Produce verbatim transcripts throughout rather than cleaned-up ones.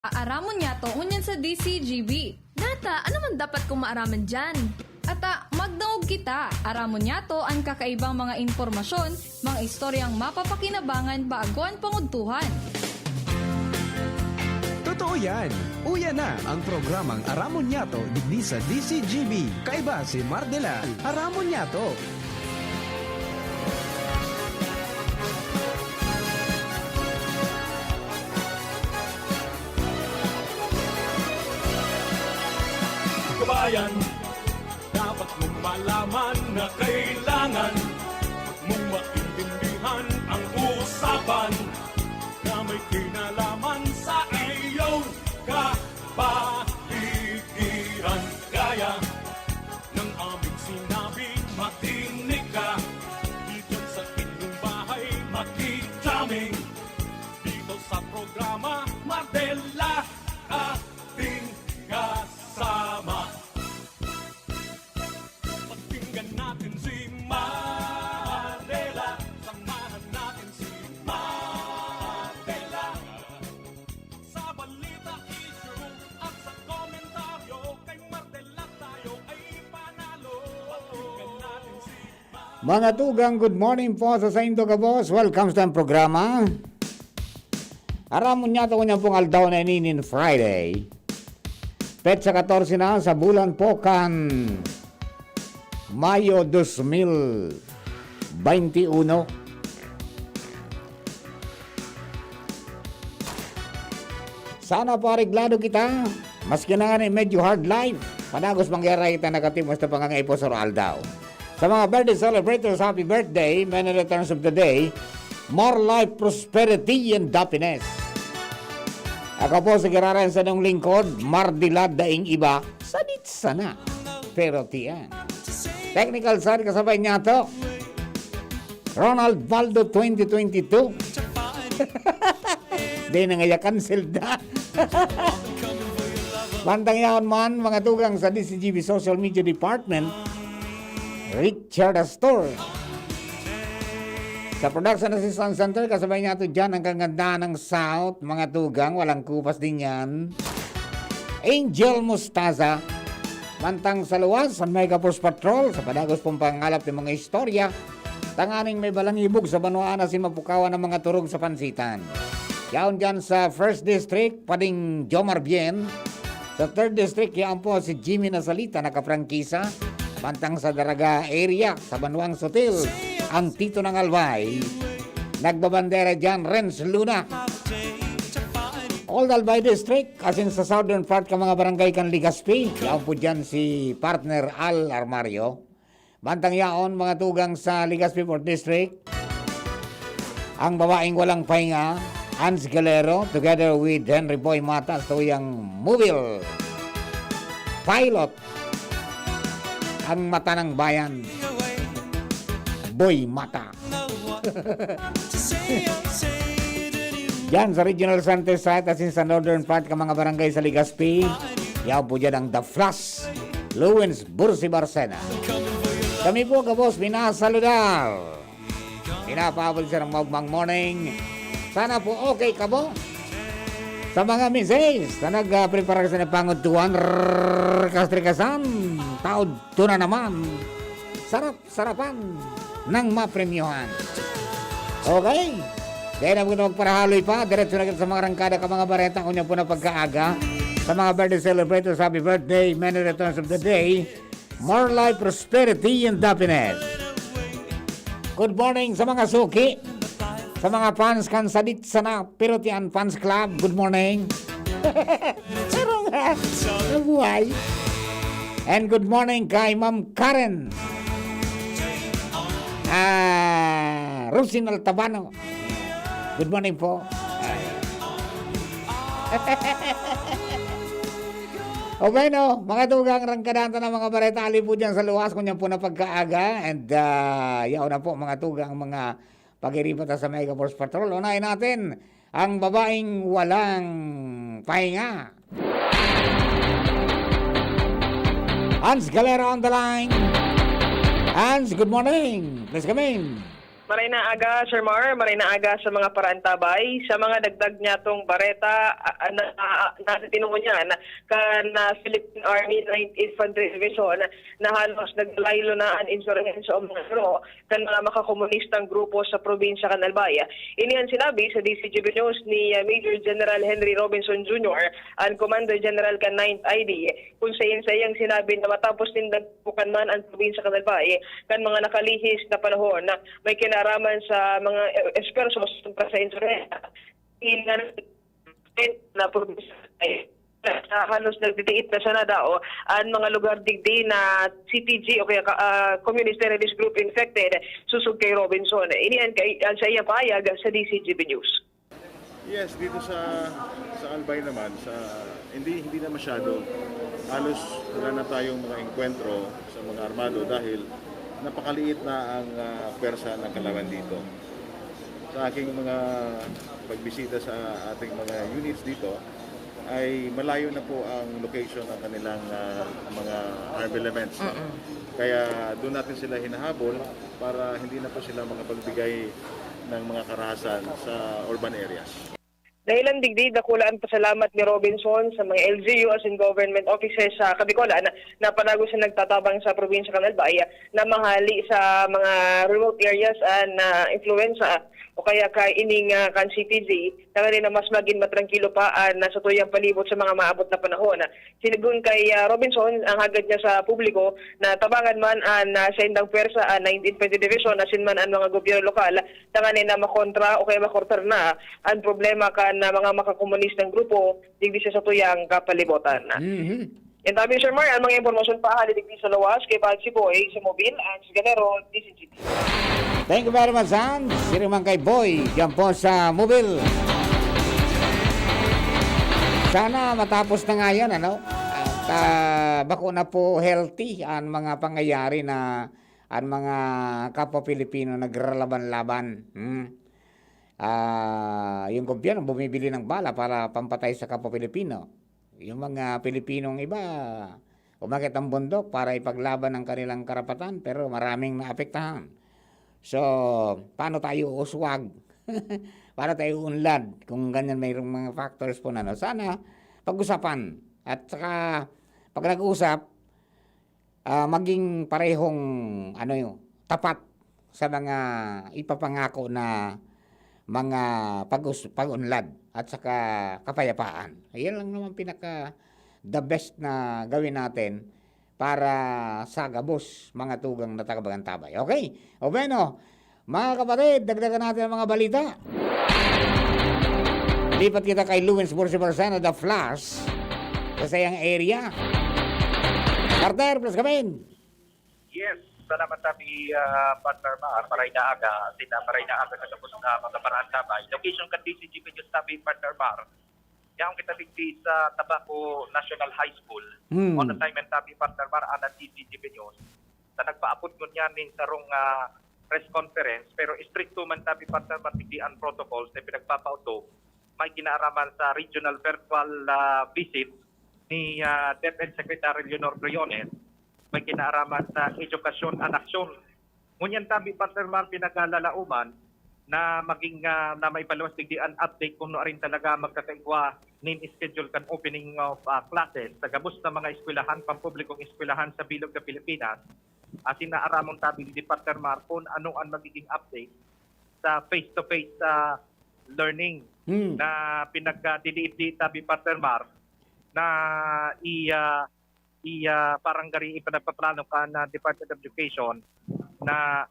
Aramon niyato ngunyan sa D C G B. Nata, ano man dapat kong maaraman diyan? Ata, magdangog kita. Aramon niyato an kakaibang mga impormasyon, mga istoryang mapapakinabangan bago an pangudtuhan. Totoo yan! Uya na ang programang Aramon Niyato digdi sa D C G B, kaiba si Mardela. Aramon Niyato! Kabayan, dapat mong malaman na kailangan mong maintindihan ang usapan na may kinalaman sa iyong kapaligiran. Kaya ng aming sinabi, makinig ka. Diyan sa inyong bahay, makijamming. Dito sa programa, Mardela, ating kasama. Pakinggan natin si Mardela. Samahan natin si Mardela. Sa balita, issue, at sa komentaryo, kay Mardela tayo ay panalo. Pakinggan natin si Mga tugang, good morning po sa saindo gabos. Welcome sa programa. Aramon niyato ngunyan pong aldaw na ini nin Friday. Petsa katorse na sa bulan po kan Mayo dos mil baynti uno. Sana po areglado kita. Maski na ngani medyo hard life, padagos mangyari kita nakatimos na pangangaipo sa aldaw. Sa mga birthday celebrators, happy birthday, many returns of the day, more life, prosperity, and happiness. Ako po si Gararan sa inyong lingkod, Mardila daing iba, sadit sana. Pero tiyan. Technical side kasabay niyato, Ronald Baldo twenty twenty-two. Di na ngaya, cancel da. Bantang yaon man, mga tugang sa D C G B Social Media Department, Richard Astor. Sa Production Assistance Center, kasabay niyato dyan ang kagandahan ng South, mga tugang, walang kupas din yan. Angel Mostaza, mantang sa luwas, ang Mega Force Patrol, sa padagos pong pangalap ng mga istorya, tanganing may balangibog sa banwaan asin mapukawan ang mga turog sa pansitan. Yaon dyan sa First District, pading Jomar Bien. Sa Third District, yaon po si Jimmy Nasalita, nakaprangkisa. Mantang sa Daraga area, sa Banwang Sutil, ang Tito ng Albay. Nagbabandera dyan, Renz Luna. Old Albay District, asin sa southern part ka mga barangay kan Legazpi, yaon po dyan si partner Al Armario. Bantang yaon, mga tugang sa Legazpi Fourth District, ang babaeng walang pahinga, Hans Galero, together with Henry Boy Mata, sa tuyang mobile pilot, ang mata ng bayan, Boy Mata. Diyan sa Regional Center Site asin sa Northern Part ka mga barangay sa Legazpi, yaon po dyan ang The Flash, Lewins Bursi Barcena. Kami po, gabos, minasaludar. Pinapaabot sa mga morning. Sana po okay kamo. Sa mga misis na nagprepara sa pangudtuan, rrrr, kastrikasan, taod to na naman. Sarap sarapan ng mapremyohan. Okay? Kaya na po magparahaloy pa, diretso na kita sa mga rangkada ka mga bareta, kunya po na pagkaaga. Sa mga birthday celebrators, happy birthday, many returns of the day, more life, prosperity, and happiness. Good morning sa mga suki, sa mga fans kan Sadit Sana Pero Tiyan Fans Club, good morning. Pero nga, nabuhay. And good morning kay Ma'am Karen. Ah, Rosin Altabano. Good morning po. O bueno, mga tugang, rangkadahan ta na mga bareta, ali po dyan sa luwas, kunya po na pagkaaga. And uh, yaon na po, mga tugang, mga pag-iripa ta sa Mega Force Patrol. Unahin natin ang babaeng walang pahinga. Hans Galera on the line. Hans, good morning. Please come in. Maray na aga, Sir Mar. Maray na aga sa mga paraantabay. Sa mga dagdag niya tong bareta, ah, ah, na, ah, nasa tinuon niya na kan ah, Philippine Army Ninth Infantry Division na halos naglaylo na an insurhensya o mga guro kan mga makakomunistang grupo sa probinsya kan Albay. Ini an sinabi sa D C G B News ni ah, Major General Henry Robinson Junior, an Commander General kan Ninth I D, kung sayon sa iyang sinabi na matapos nindang bukan man an probinsya kan Albay kan mga nakalihis na panahon, may kinaraman sa mga e-, esfuerso sa insurhensya. Inan na probinsya ay na halos nagdidiit na sana daw an mga lugar digdi na C T G o kaya ka- ah, Communist Terrorist Group infected, susog kay Robinson. Ini an, kay, an sa iyang pahayag sa D C G B News. Yes, dito sa sa Albay naman, sa hindi hindi na masyado. Halos wala na tayong mga engkwentro sa mga armado dahil napakaliit na ang ah, pwersa ng kalaban dito. Sa aking mga pagbisita sa ating mga units dito, ay malayo na po ang location ng kanilang ah, mga armed elements. No? Kaya doon natin sila hinahabol para hindi na po sila makapagbigay ng mga karahasan sa urban areas. Dahilan digdi, dakula an pasalamat ni Robinson sa mga L G U as in government offices sa Kabikolan na panago sa nagtatabang sa probinsya kan Albay na mahali sa mga remote areas an ah, influenza o kaya ka ining ah, kan C T G, tanganing na mas magin matrangkilo pa an ah, satuyang palibot sa mga maabot na panahon. Sinigon kay ah, Robinson ang hagad niya sa publiko na tabangan man an ah, saindang pwersa an Nineteenth Infantry Division asin man an mga gobyerno lokal tanganing na makontra o kaya makortar na an problema kan ah, mga makakomunistang grupo digdi sa satuyang kapalibotan. Mhm. Yan tabi, Sir Mar, ang mga impormasyon pa hali digdi sa lawas kay Bad si Boy sa Mobil, ang Siganero, D C G T. Thank you very much, Hans. Sino man kay Boy, dyan po sa Mobil. Sana matapos na nga yan, ano? At ah, bako na po healthy ang mga pangyayari na ang mga kapwa Pilipino nagralaban-laban. Hmm. Ah, yung gobyerno bumibili ng bala para pampatay sa kapwa Pilipino. Yung mga Pilipinong iba, umakyat ang bundok para ipaglaban ang kanilang karapatan, pero maraming naapektahan. So, paano tayo uswag? Paano tayo unlad kung ganyan mayroong mga factors po na, no? Sana pag-usapan. At saka, pag nag-usap, ah, maging parehong, ano yun, tapat sa mga ipapangako na mga pag-us- pag-unlad at saka kapayapaan. Ayan lang naman pinaka the best na gawin natin para sa gabos, mga tugang na taga-Bagantabay. Okay? O bueno, mga kapatid, dagdagan natin ang mga balita. Lipat kita kay Lewins Bursi Barsana, The Flash, sa sayang area. Partner, plus kami. Yes, salamat tabi, ah, partner Mar. Maray na aga, sina maray na aga sa tapos na mga paraantabay. Location kan D C G P News tabi, partner Mar. Yaon kita digdi sa Tabaco National High School. Hmm. On assignment tabi, partner Mar, ana D C G P News. Sa nagpaapod ngunyan nin sarong ah, press conference, pero istrikto man tabi, partner Mar, digdi ang protocols na pinagpapauto. May kinaaraman sa regional virtual ah, visit ni ah, DepEd Secretary Leonor Briones, may kinaaraman sa edukasyon an aksyon. Ngunyan tabi, partner Mar, pinaglalauman na maging ah, na maipaluwas digdi an update kung nuarin talaga magkakaigwa nin schedule kan opening of ah, classes sa gabos na mga eskwelahan, pampublikong eskwelahan sa bilog na Pilipinas. Asin naaramon tabi digdi, partner Mar, kung ano an magiging update sa face-to-face ah, learning Hmm. na pinagdiliit-diit tabi, partner Mar, na i ah, i ah, parang gari ipanagpaplano kan ah, Department of Education na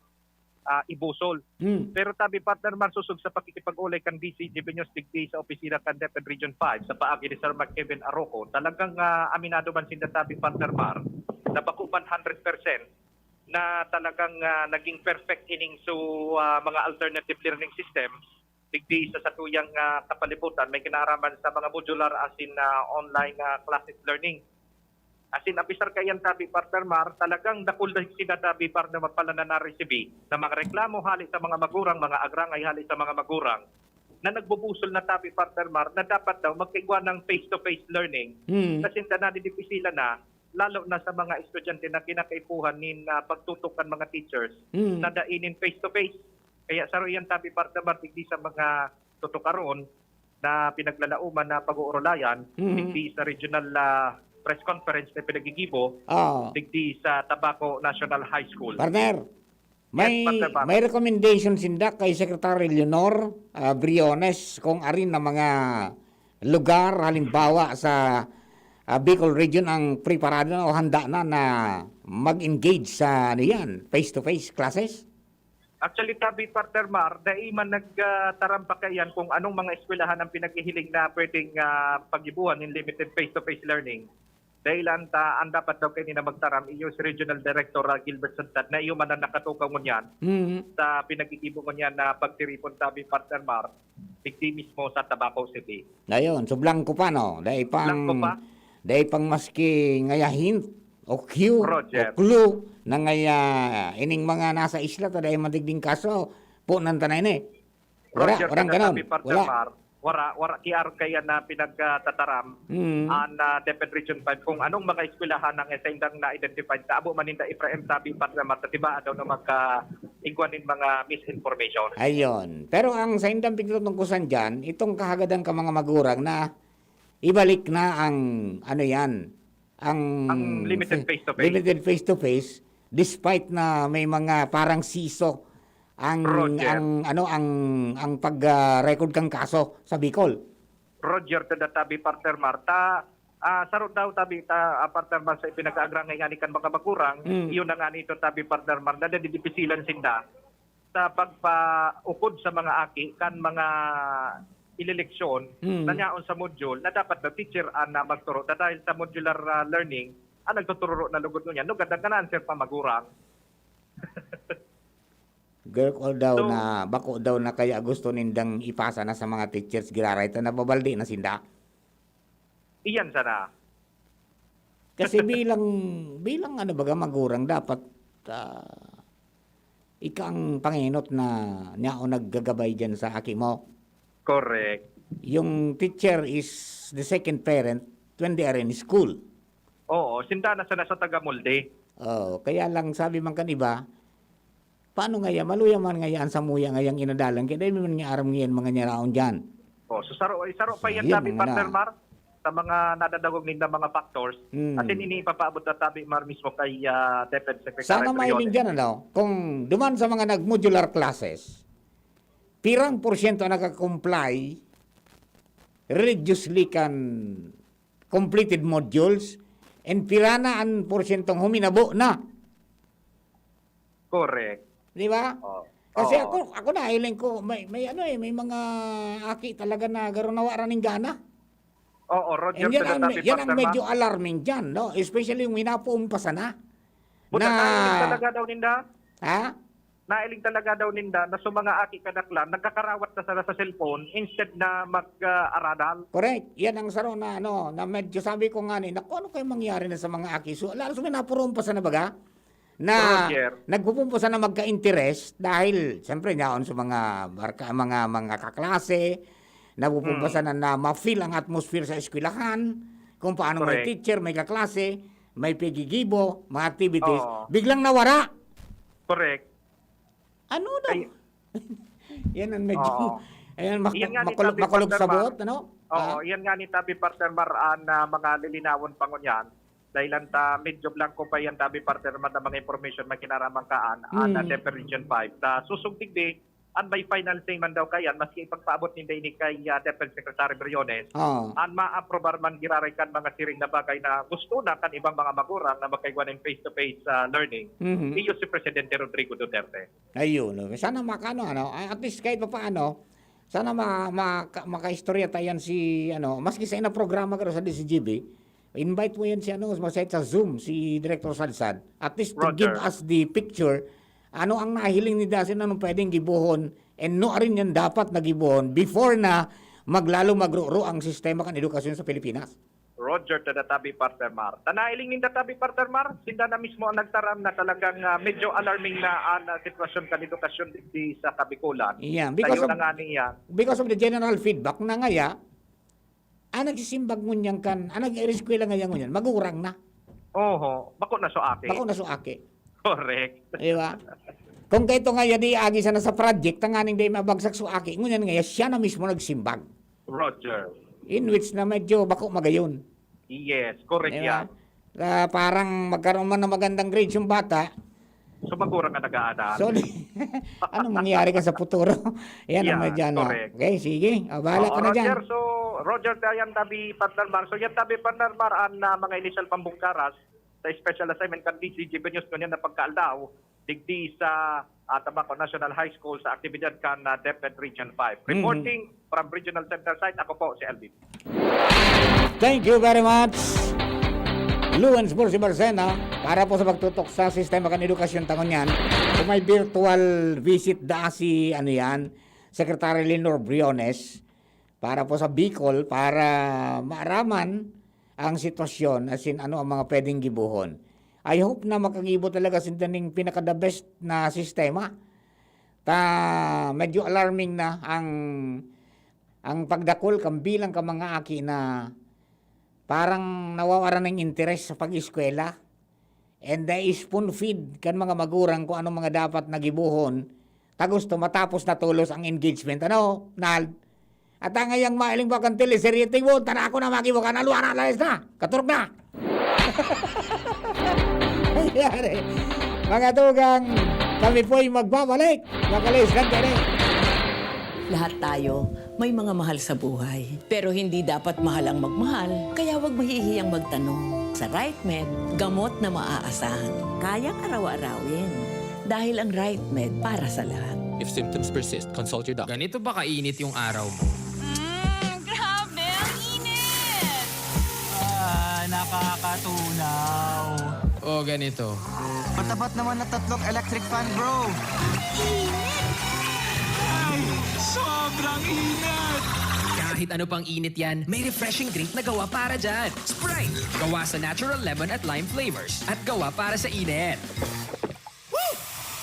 ah, ibusol. Hmm. Pero tabi, partner Mar, susog sa pakikipag-ulay kan D C G B News digdi sa opisina kan DepEd Region five sa paagi ni Sir Mark Kevin Arroco, talagang ah, aminado man sinda tabi, partner Mar, na bako man hundred percent na talagang ah, naging perfect ining so ah, mga alternative learning system digdi sa satuyang ah, kapalibutan, may kinaaraman sa mga modular asin ah, online ah, classes learning. Asin apisar kaiyan tabi, partner Mar, talagang dakul na sila tabi, partner Mar, pala na naresibi na mga reklamo hali sa mga magurang, mga agrangay hali sa mga magurang na nagbubusol na tabi, partner Mar, na dapat daw magkaigwa ng face-to-face learning Hmm. kasi sinda nadidipisilan na, lalo na sa mga estudyante na kinakaipuhan nin ah, pagtutok kan mga teachers Hmm. na dainin face-to-face. Kaya saro iyan, tabi, partner Mar, digdi sa mga tutukaron na pinaglalauman na pag-uurulayan, Mhm. digdi sa regional, ah, press conference na pinaggigibo, Oo. digdi sa Tabaco National High School. Partner, Yes, may, partner Mar. may recommendation sinda kay Secretary Leonor, ah, Briones kung arin na mga lugar, halimbawa sa, ah, Bicol Region, ang preparado na o handa na na mag-engage sa, ano yan, face-to-face classes? Actually, tabi, partner Mar, dai man nagtaram pa kaiyan kung anong mga eskwelahan ang pinaghihiling na pwedeng, ah, paggibohan nin limited face-to-face learning. Dahil ang ta-, ang dapat daw kaini na magtaram, iyo si Regional Director, ah, Gilbert Santad, na iyo man ang nakatukaw ngunyan Mhm. sa pinaggigibo ngunyan na pagtiripon, tabi, partner Mar, digdi mismo sa Tabaco City. Ayun, so blanco pa, no? Dai pang, Blanco pa. dai pang maski ngaya hint o cue Roger. o clue na ngaya ining mga nasa isla ta dai man digding kaso, punan ta na ini. Wala, Roger, warang taga ganon. Tabi, partner Wala. Mar. Wara, wara, kiar kaya na pinagtataram Mm. an, ah, DepEd Region five kung anong mga eskwelahan ang saindang na-identify. Kaabo man ninda, Efraim, tabi, partner Mar, ta tiba daw na magkaigwa nin mga misinformation. Ayun. Pero ang saindang pigtutungkusan dyan, itong kahagadan ka mga magurang na ibalik na ang, ano yan, ang Ang limited face-to-face. limited face-to-face, despite na may mga parang siso ang, Roger. ang, ano, ang, ang pag, ah, record kang kaso sa Bicol. Roger, tada tabi, partner Mar. Ta, ah, saro daw tabi ta, ah, partner Mar, sa ipinag-aagrangay ngani kan mga magurang, Mm. iyon na ngani ito, tabi, partner Mar, na nadidipisilan sinda sa pagpaukod sa mga aki kan mga ileleksyon Mm. na nyaon sa module na dapat na teacher an, ah, magturo. Ta dahil sa modular, ah, learning, ang nagtutururo na lugod ngunyan, lugad na answer pa magurang. Girl, daw So, na, bako daw na kaya gusto nindang ipasa na sa mga teachers, giraray ta nababaldi na sinda. Iyan sana. Kasi bilang, bilang ano baga, magurang, dapat, ah, ika ang pangenot na nyaon naggagabay diyan sa aki mo. Correct. Yung teacher is the second parent when they are in school. Oo, sinda na sana sa taga-molde. Oo, kaya lang sabi man kan iba, paano ngaya, maluya man ngaya an samuya ngayang inadalan, kaya dai man niya aram ngayan mga nyaraon diyan. Oh, so saro, ay, saro pa So, yan, yan tabi, ang partner na. Mar, sa mga nadadangog ninda mga factors. Hmm. Asin ini ipapaabot na, tabi, Mar, mismo kay, ah, DepEd Secretary Sana Briones. Mailing dyan, ano, kung duman sa mga nag-modular classes, pirang porsyento ang nakakomply religiously kan completed modules, and pira na an porsyentong huminabo na. Correct. Di ba? Oh. Kasi Oo. ako, ako nahiling ko, may, may ano eh, may mga aki talaga na garo nawara ning gana. Oo, Roger, And yan ang, sinasabi, yan ang partner, medyo ma- alarming dyan, no? Especially yung hinapoon pa sana. Buta, na nailing talaga daw ninda? Ha? Nailing talaga daw ninda na sa mga aki kadaklan, nagkakarawat na sana sa cellphone instead na mag, ah, aradal. Correct. Yan ang saro na, ano, na medyo sabi ko nga ni, "Naku, ano kayo mangyari na sa mga aki?" So, lalo sa hinapoon pa sana baga, na Roger. Nagpupumpo sana magka-interes dahil, siyempre, yaon sa mga barka-, mga, mga kaklase, nagpupumpo Mm. sana na ma-feel ang atmosphere sa eskwelahan, kung paano may Correct. teacher, may kaklase, may pigigibo, mga activities, Oo. biglang nawara. Correct. Ano daw? Ay. Yan ang medyo, Oo. ayan, mak-, Yan nga ni makulog, tabi, makulog partner, sabot, ma-, ano? Oo, Ah. yan nga ni tabi, partner Mar, an, ah, mga lilinawon pa ngunyan. Dahil ang ta-, medyo blanco pa yan, tabi, partner Mar, na mga information na kinaraman kaan, an, ah, Hmm. DepEd Region five. Ta susog digdi, an may final say man daw kayan, maski ipagpaabot ninda ini kay, ah, DepEd Secretary Briones, Oo. an maaprobar man giraray kan mga siring na bagay na gusto na kan ibang mga magurang na magkaigwa nin face-to-face, ah, learning, Mhm. iyo si Presidente Rodrigo Duterte. Ayun, no? Sana makano, ano, a-, at least kahit papaano, sana ma-, ma-, ka-, makaistorya ta yan si, ano, maski sa ina programa ka sa D Z G B, invite mo yan si, ano, masahit sa Zoom, si Director Salsad. At least to Roger. give us the picture, ano ang nahiling ni Dasin, anong pwedeng gibohon, and no arin yan dapat na gibohon before na maglalo magruro ang sistema kan edukasyon sa Pilipinas. Roger, tada tabi, partner Mar. Ta nailing ninda tabi, partner Mar, sinda na mismo ang nagtaram na talagang, ah, medyo alarming na an, ah, sitwasyon kan edukasyon digdi sa Kabikulan. Yeah, because Tayo of, na nga niya. because of the general feedback na ngaya, ang nagsisimbag ngunyan kan, ang nag-ereskwela ngayon ngunyan, magurang na. Oho, bako na so aki. Bako na so aki. Correct. Di ba? Kung kaito nga, yadi agi sana sa project, tanganing dai mabagsak so aki, ngunyan nga, siya na mismo nagsimbag. Roger. In which na medyo bako magayon. Yes, correct Di ba? yan. Ah, parang magkaroon man ng magandang grades yung bata. So, magurang ka nag-aadal. So, di, anong mangyayari ka sa futuro? Yan ang Yeah, medyo ano. correct. Okay, sige. O, bahala Oo, ka na dyan. Roger. So, Roger, yan tabi, partner Mar. So, yan tabi, partner Mar, ang ah, mga initial pambungkaras sa special assignment kan D C G B News ngunyan na pagkaaldaw, digdi sa ah, Tabaco National High School sa aktibidad kan ah, DepEd Region five. Mhm. Reporting from Regional Center Site, ako po si Alvin. Thank you very much, Luens Bursi Barcena, para po sa pagtutok sa sistema kan edukasyon ta ngunyan. So, may virtual visit da si, ano yan, Secretary Lenor Briones para po sa Bicol para maaraman ang sitwasyon, as in, ano ang mga pwedeng gibohon. I hope na makagibo talaga sinda ning pinaka the best na sistema. Ta, medyo alarming na ang, ang pagdakul kan bilang kan mga aki na parang nawawaran ng interes sa pag-eskwela. And the spoon feed kan mga magurang kung anong mga dapat na gibohon, ta gusto matapos na tolos ang engagement. Ano, Nald? At ang ngayang mailing ba kan teleserye, tingwon, tara ako na magibo ka, naluwa na, lalis na, katurog na. Nangyari. Mga tugang, kami po'y magbabalik. Makalis lang kami. Lahat tayo may mga mahal sa buhay. Pero hindi dapat mahal ang magmahal, kaya wag mahihiyang magtanong. Sa Right Med, gamot na maaasahan. Kayang araw-arawin. Dahil ang Right Med para sa lahat. If symptoms persist, consult your doctor. Ganito ba kainit yung araw mo? Mm, grabe, ang init! Ah, nakakatunaw. O ganito. Matapat naman na tatlong electric fan, bro. Ay, sobrang init! Kahit ano pang init yan, may refreshing drink na gawa para dyan. Sprite! Gawa sa natural lemon at lime flavors. At gawa para sa init. Woo!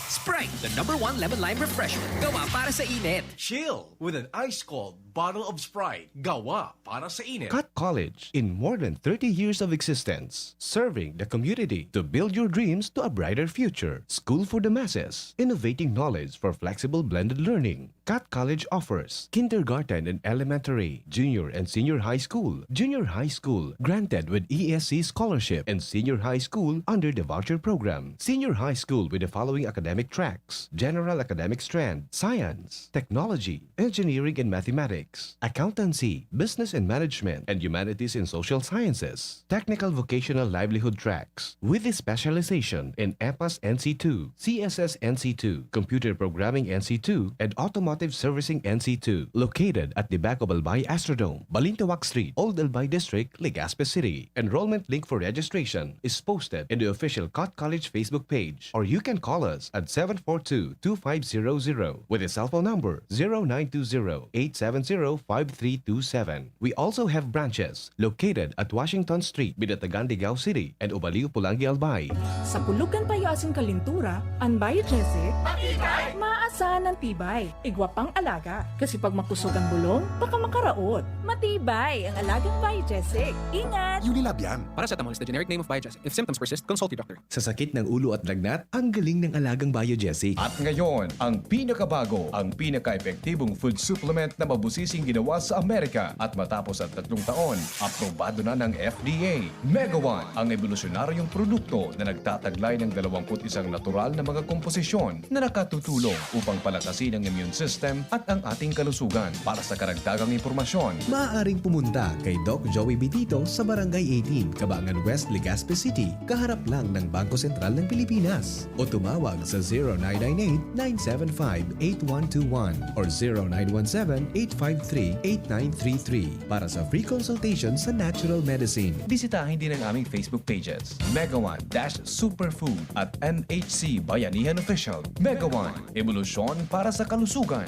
Sprite, the number one lemon lime refresher. Gawa para sa init. Chill with an ice-cold bottle of Sprite. Gawa para sa init. Cat College, in more than thirty years of existence, serving the community to build your dreams to a brighter future. School for the masses, innovating knowledge for flexible blended learning. Cat College offers kindergarten and elementary, junior and senior high school, junior high school, granted with E S C scholarship, and senior high school under the voucher program. Senior high school with the following academic tracks: general academic strand, science, technology, engineering and mathematics, accountancy, business and management, and humanities and social sciences, technical vocational livelihood tracks, with a specialization in EPAS N C two, C S S N C two, computer programming N C two, and automotive servicing N C two, located at the back of Albay Astrodome, Balintawak Street, Old Albay District, Legazpi City. Enrollment link for registration is posted in the official Cat College Facebook page, or you can call us at seven four two, two five zero zero with a cell phone number zero nine two zero, eight seven zero, five three two seven. We also have branches located at Washington Street, Binatagan, Digao City, and Ubaliw, Polangui, Albay. Sa kulog kan payo asin kalintura, an Biogesic, matibay, maasahan ang tibay. Igwa pang alaga, kasi pag makusog ang bulong, baka makaraot. Matibay ang alagang Biogesic. Ingat! Unilab yan. Paracetamol is the generic name of Biogesic. If symptoms persist, consult your doctor. Sa sakit ng ulo at lagnat, ang galing ng alagang Biogesic. At ngayon, ang pinakabago, ang pinaka-epektibong food supplement na mabusising ginawa sa Amerika. At matapos ang tatlong taon, aprobado na ng F D A. Mega One, ang ebolusyonaryong produkto na nagtataglay ng dalawampu't isang natural na mga komposisyon na nakatutulong upang palakasin ang immune system at ang ating kalusugan. Para sa karagdagang impormasyon, maaaring pumunta kay Doc Joey Bitito sa Barangay eighteen, Kabangan West, Legazpi City, kaharap lang ng Bangko Sentral ng Pilipinas. O tumawag sa zero nine nine eight, nine seven five, eight one two one or zero nine one seven, eight five three, eight nine three three para sa free consultation sa natural medicine. Bisitahin din ang aming Facebook pages, Mega One dash Superfood at M H C Bayanihan Official. Mega One, ebolusyon para sa kalusugan.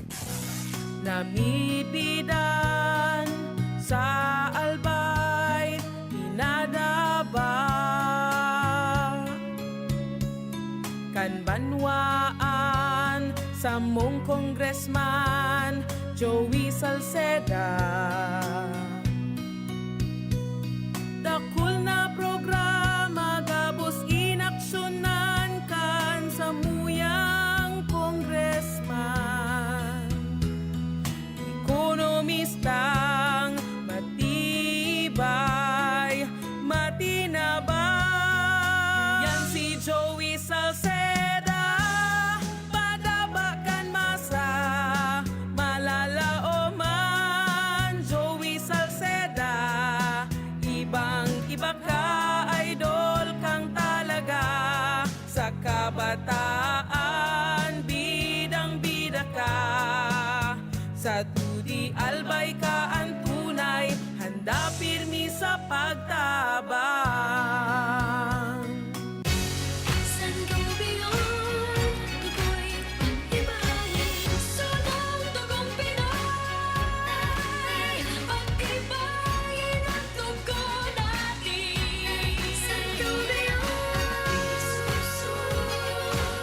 Namipidan sa Albay, pinadaba kan banwaan samong Congressman Joey Salceda. Dakul na programa gabos inaksyonan kan samuyang Baka idol kang talaga. Sa kabataan, bidang-bida ka. Sa dudi, albay ka an tunay. Handa pirmi sa pagtabang. Sangobion, tukoy, pag-ibahin. Sunang dugong Pinoy, pag-ibahin ang dugo natin. Sangobion,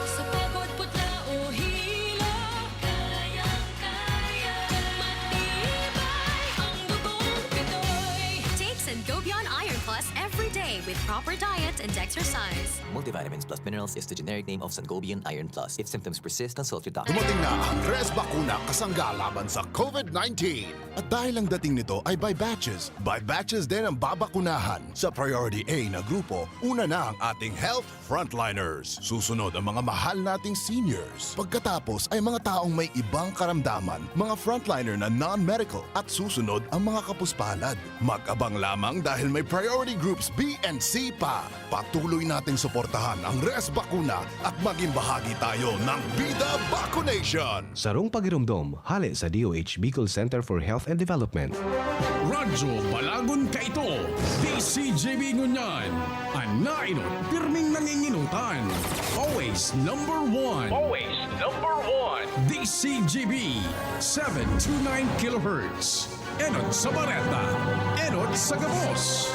sa pagod, putla o hilo, kayang-kaya. Kung matibay ang dugong Pinoy. Take Sangobion Iron Plus every day with proper diet and exercise. Multivitamins plus minerals is the generic name of Sangobion Iron Plus. If symptoms persist, consult your doctor. Dumating na ang Res Bakuna kasangga laban sa COVID nineteen. At dahil ang dating nito ay by batches, by batches din ang babakunahan. Sa Priority A na grupo, una na ang ating health frontliners. Susunod ang mga mahal nating seniors. Pagkatapos ay mga taong may ibang karamdaman, mga frontliner na non-medical, at susunod ang mga kapuspalad. Mag-abang lamang dahil may priority groups B and C pa. Patuloy nating suportahan ang Res Bakuna at maging bahagi tayo ng Bida Vacunation. Sarong pagiromdom, hale sa D O H Bicol Center for Health and Development. Radyo Balagon kaito, D C G B ngunyan. An nainot, pirming nanginginutan. Always number one. Always number one. D C G B, seven two nine kilohertz. Enot sa bareta, enot sa gabos.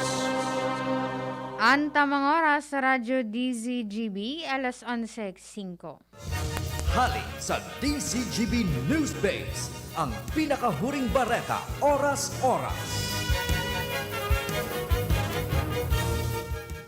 An tamang oras sa Radyo D Z G B, alas onse singko. Hale sa D Z G B News Base, ang pinakahuring bareta, oras-oras.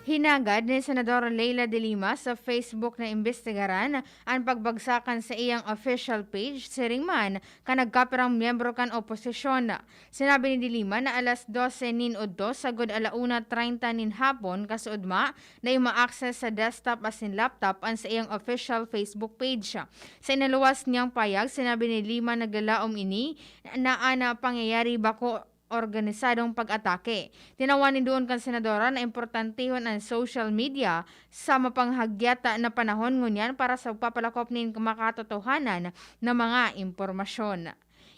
Hinagad ni Senadora Leila de Lima sa Facebook na imbestigaran an pagbagsak kan saiyang official page, siring man kan nagkapirang miyembro kan oposisyon. Sinabi ni de Lima na alas dose nin udto sagod ala una treinta nin hapon, kasuodma na ima-access sa desktop asin laptop an saiyang official Facebook page. Sa inaluwas niyang payag, sinabi ni Lima na naglalaom ini na an pangyayari bako organisadong pag-atake. Tinawan nin duon kan senadora na importantehon an social media sa mapanghagyat na panahon ngunyan para sa pagpapalakop nin makatotohanan na mga impormasyon.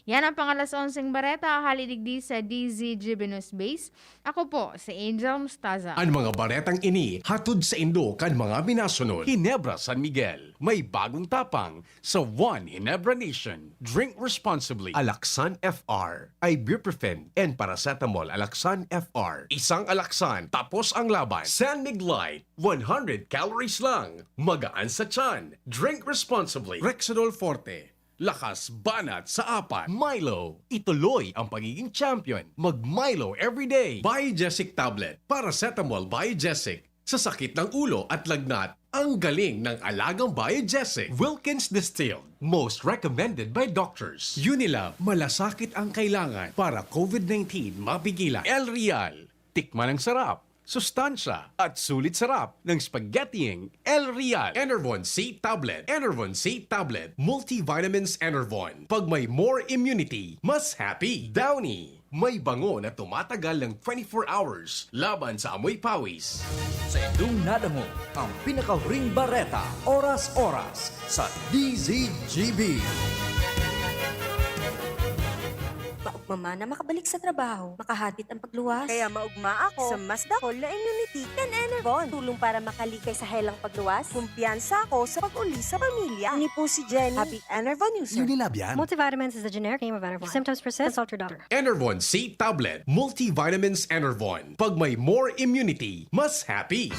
Yan ang pang-alas onseng bareta, hale digdi sa D Z G B News Base. Ako po si Angel Mustaza. An mga baretang ini hatod saindo kan mga minasunod: Ginebra, San Miguel, may bagong tapang sa One Ginebra Nation. Drink responsibly. Alaxan F R, ibuprofen and paracetamol. Alaxan F R, isang Alaxan, tapos ang laban. San Mig Light, one hundred calories lang. Magaan sa tiyan. Drink responsibly. Rexidol Forte, lakas banat sa apat. Milo, ituloy ang pagiging champion. Mag Milo everyday. Biogesic tablet, paracetamol Biogesic. Sa sakit ng ulo at lagnat, ang galing ng alagang Biogesic. Wilkins Distilled, most recommended by doctors. Unilab, malasakit ang kailangan para COVID nineteen mapigilan. El Real, tikman ang sarap, sustansya, at sulit sarap ng spaghettiing El Real. Enervon C Tablet. Enervon C Tablet. Multivitamins Enervon. Pag may more immunity, mas happy. Downy, may bango na tumatagal ng twenty-four hours laban sa amoy pawis. Sa indong nadangog ang pinakahuring bareta, oras-oras sa D Z G B. Maugma man na makabalik sa trabaho, makahadit ang pagluwas. Kaya maugma ako sa mas dakul na immunity kan Enervon. Tulong para makalikay sa helang pagluwas. Kumpiyansa ako sa pag-uli sa pamilya. Ini po si Jenny. Happy Enervon user. Unilab yan. Multivitamins is the generic name of Enervon. If symptoms persist, consult your doctor. Enervon C Tablet. Multivitamins Enervon. Pag may more immunity, mas happy.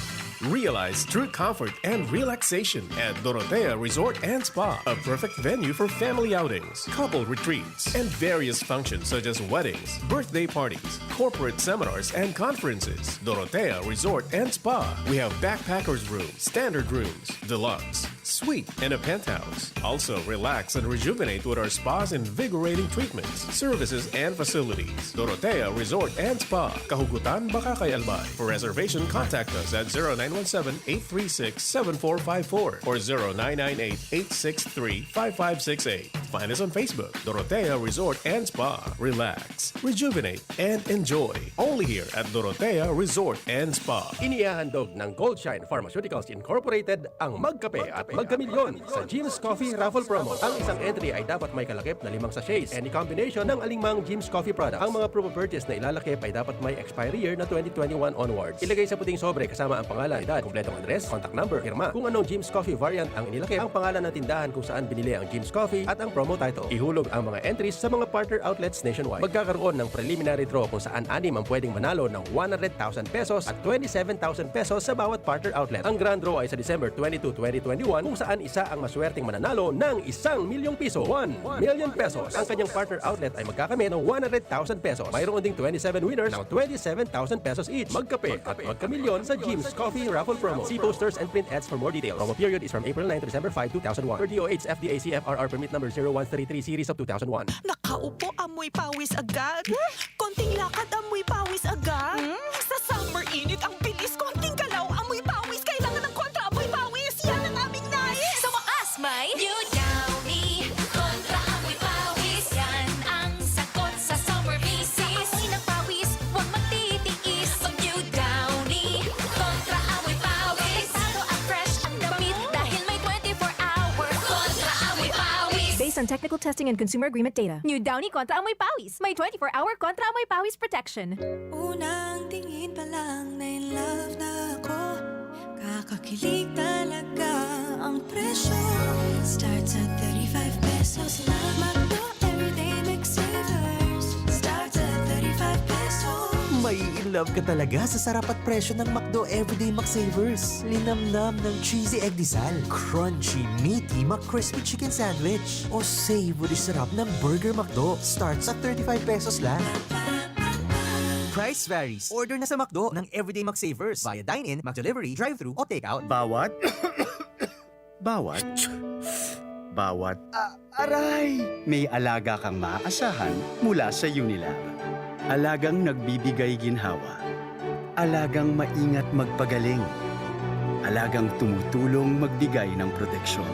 Realize true comfort and relaxation at Dorotea Resort and Spa, a perfect venue for family outings, couple retreats, and various functions such as weddings, birthday parties, corporate seminars, and conferences. Dorotea Resort and Spa. We have backpackers room, standard rooms, deluxe, suite, and a penthouse. Also, relax and rejuvenate with our spa's invigorating treatments, services, and facilities. Dorotea Resort and Spa, Kahugutan, Bacacay, Albay. For reservation, contact us at zero nine one seven, eight three six, seven four five four or zero nine nine eight, eight six three, five five six eight. Find us on Facebook, Dorotea Resort and Spa. Relax, rejuvenate, and enjoy. Only here at Dorotea Resort and Spa. Inihahandog ng Goldshine Pharmaceuticals Incorporated ang Magkape at Magkamilyon sa Jim's Coffee Raffle Promo. Ang isang entry ay dapat may kalakip na limang sachets. Any combination ng alingmang Jim's Coffee product. Ang mga promo purchase na ilalakip ay dapat may expiry year na twenty twenty-one onwards. Ilagay sa puting sobre kasama ang pangalan, edad, kompletong address, contact number, pirma. Kung anong Jim's Coffee variant ang inilakip, ang pangalan ng tindahan kung saan binili ang Jim's Coffee, at ang promo title. Ihulog ang mga entries sa mga partner outlets nationwide. Magkakaroon ng preliminary draw kung saan anim ang pwedeng manalo ng one hundred thousand pesos at twenty-seven thousand pesos sa bawat partner outlet. Ang grand draw ay sa December twenty-two, twenty twenty-one, kung saan isa ang maswerteng mananalo ng isang milyong piso, one million pesos. Ang kanyang partner outlet ay magkakamit ng one hundred thousand pesos. Mayroon ding twenty-seven winners ng twenty-seven thousand pesos each. Magkape at magkamilyon sa Jim's Coffee Raffle Promo. See posters and print ads for more details. Promo period is from April nine to December five, two thousand one. Per D O H F D A C F R R permit number zero one three three series of two thousand one. Nakaupo, amoy pawis agad. Konting lakad, amoy pawis agad. Hmm? Sa summer init, ang bilis. Konting galaw, amoy pawis. Kailangan ng kontra amoy pawis. Yan ang aming nais. Sa wakas, may New Downy. Kontra amoy pawis. Yan ang sagot sa summer visit. Sa amoy ng pawis, huwag magtitiis. Mag New Downy. Kontra amoy pawis. Delikado at fresh ang damit dahil may twenty-four hour kontra amoy pawis. Based on technical testing and consumer agreement data. New Downy Kontra Amoy Pawis. May twenty-four hour Kontra Amoy Pawis protection. Unang tingin pa lang na in love na ako. Kakakilig talaga ang presyo. Starts at thirty-five pesos lang. McDo Everyday Mix Savers. Starts at thirty-five pesos. Mai-in love ka talaga sa sarap at presyo ng McDo Everyday McSavers. Linamnam ng cheesy egg disal, crunchy, meaty McCrispy Chicken Sandwich, o savory sarap ng Burger McDo. Starts at thirty-five pesos lang. Price varies. Order na sa McDo ng Everyday McSavers via dine-in, McDelivery, drive-thru, o take-out. Bawat, bawat, bawat, ah, aray! May alaga kang maaasahan mula sa Unilab. Alagang nagbibigay ginhawa. Alagang maingat magpagaling. Alagang tumutulong magbigay ng proteksyon.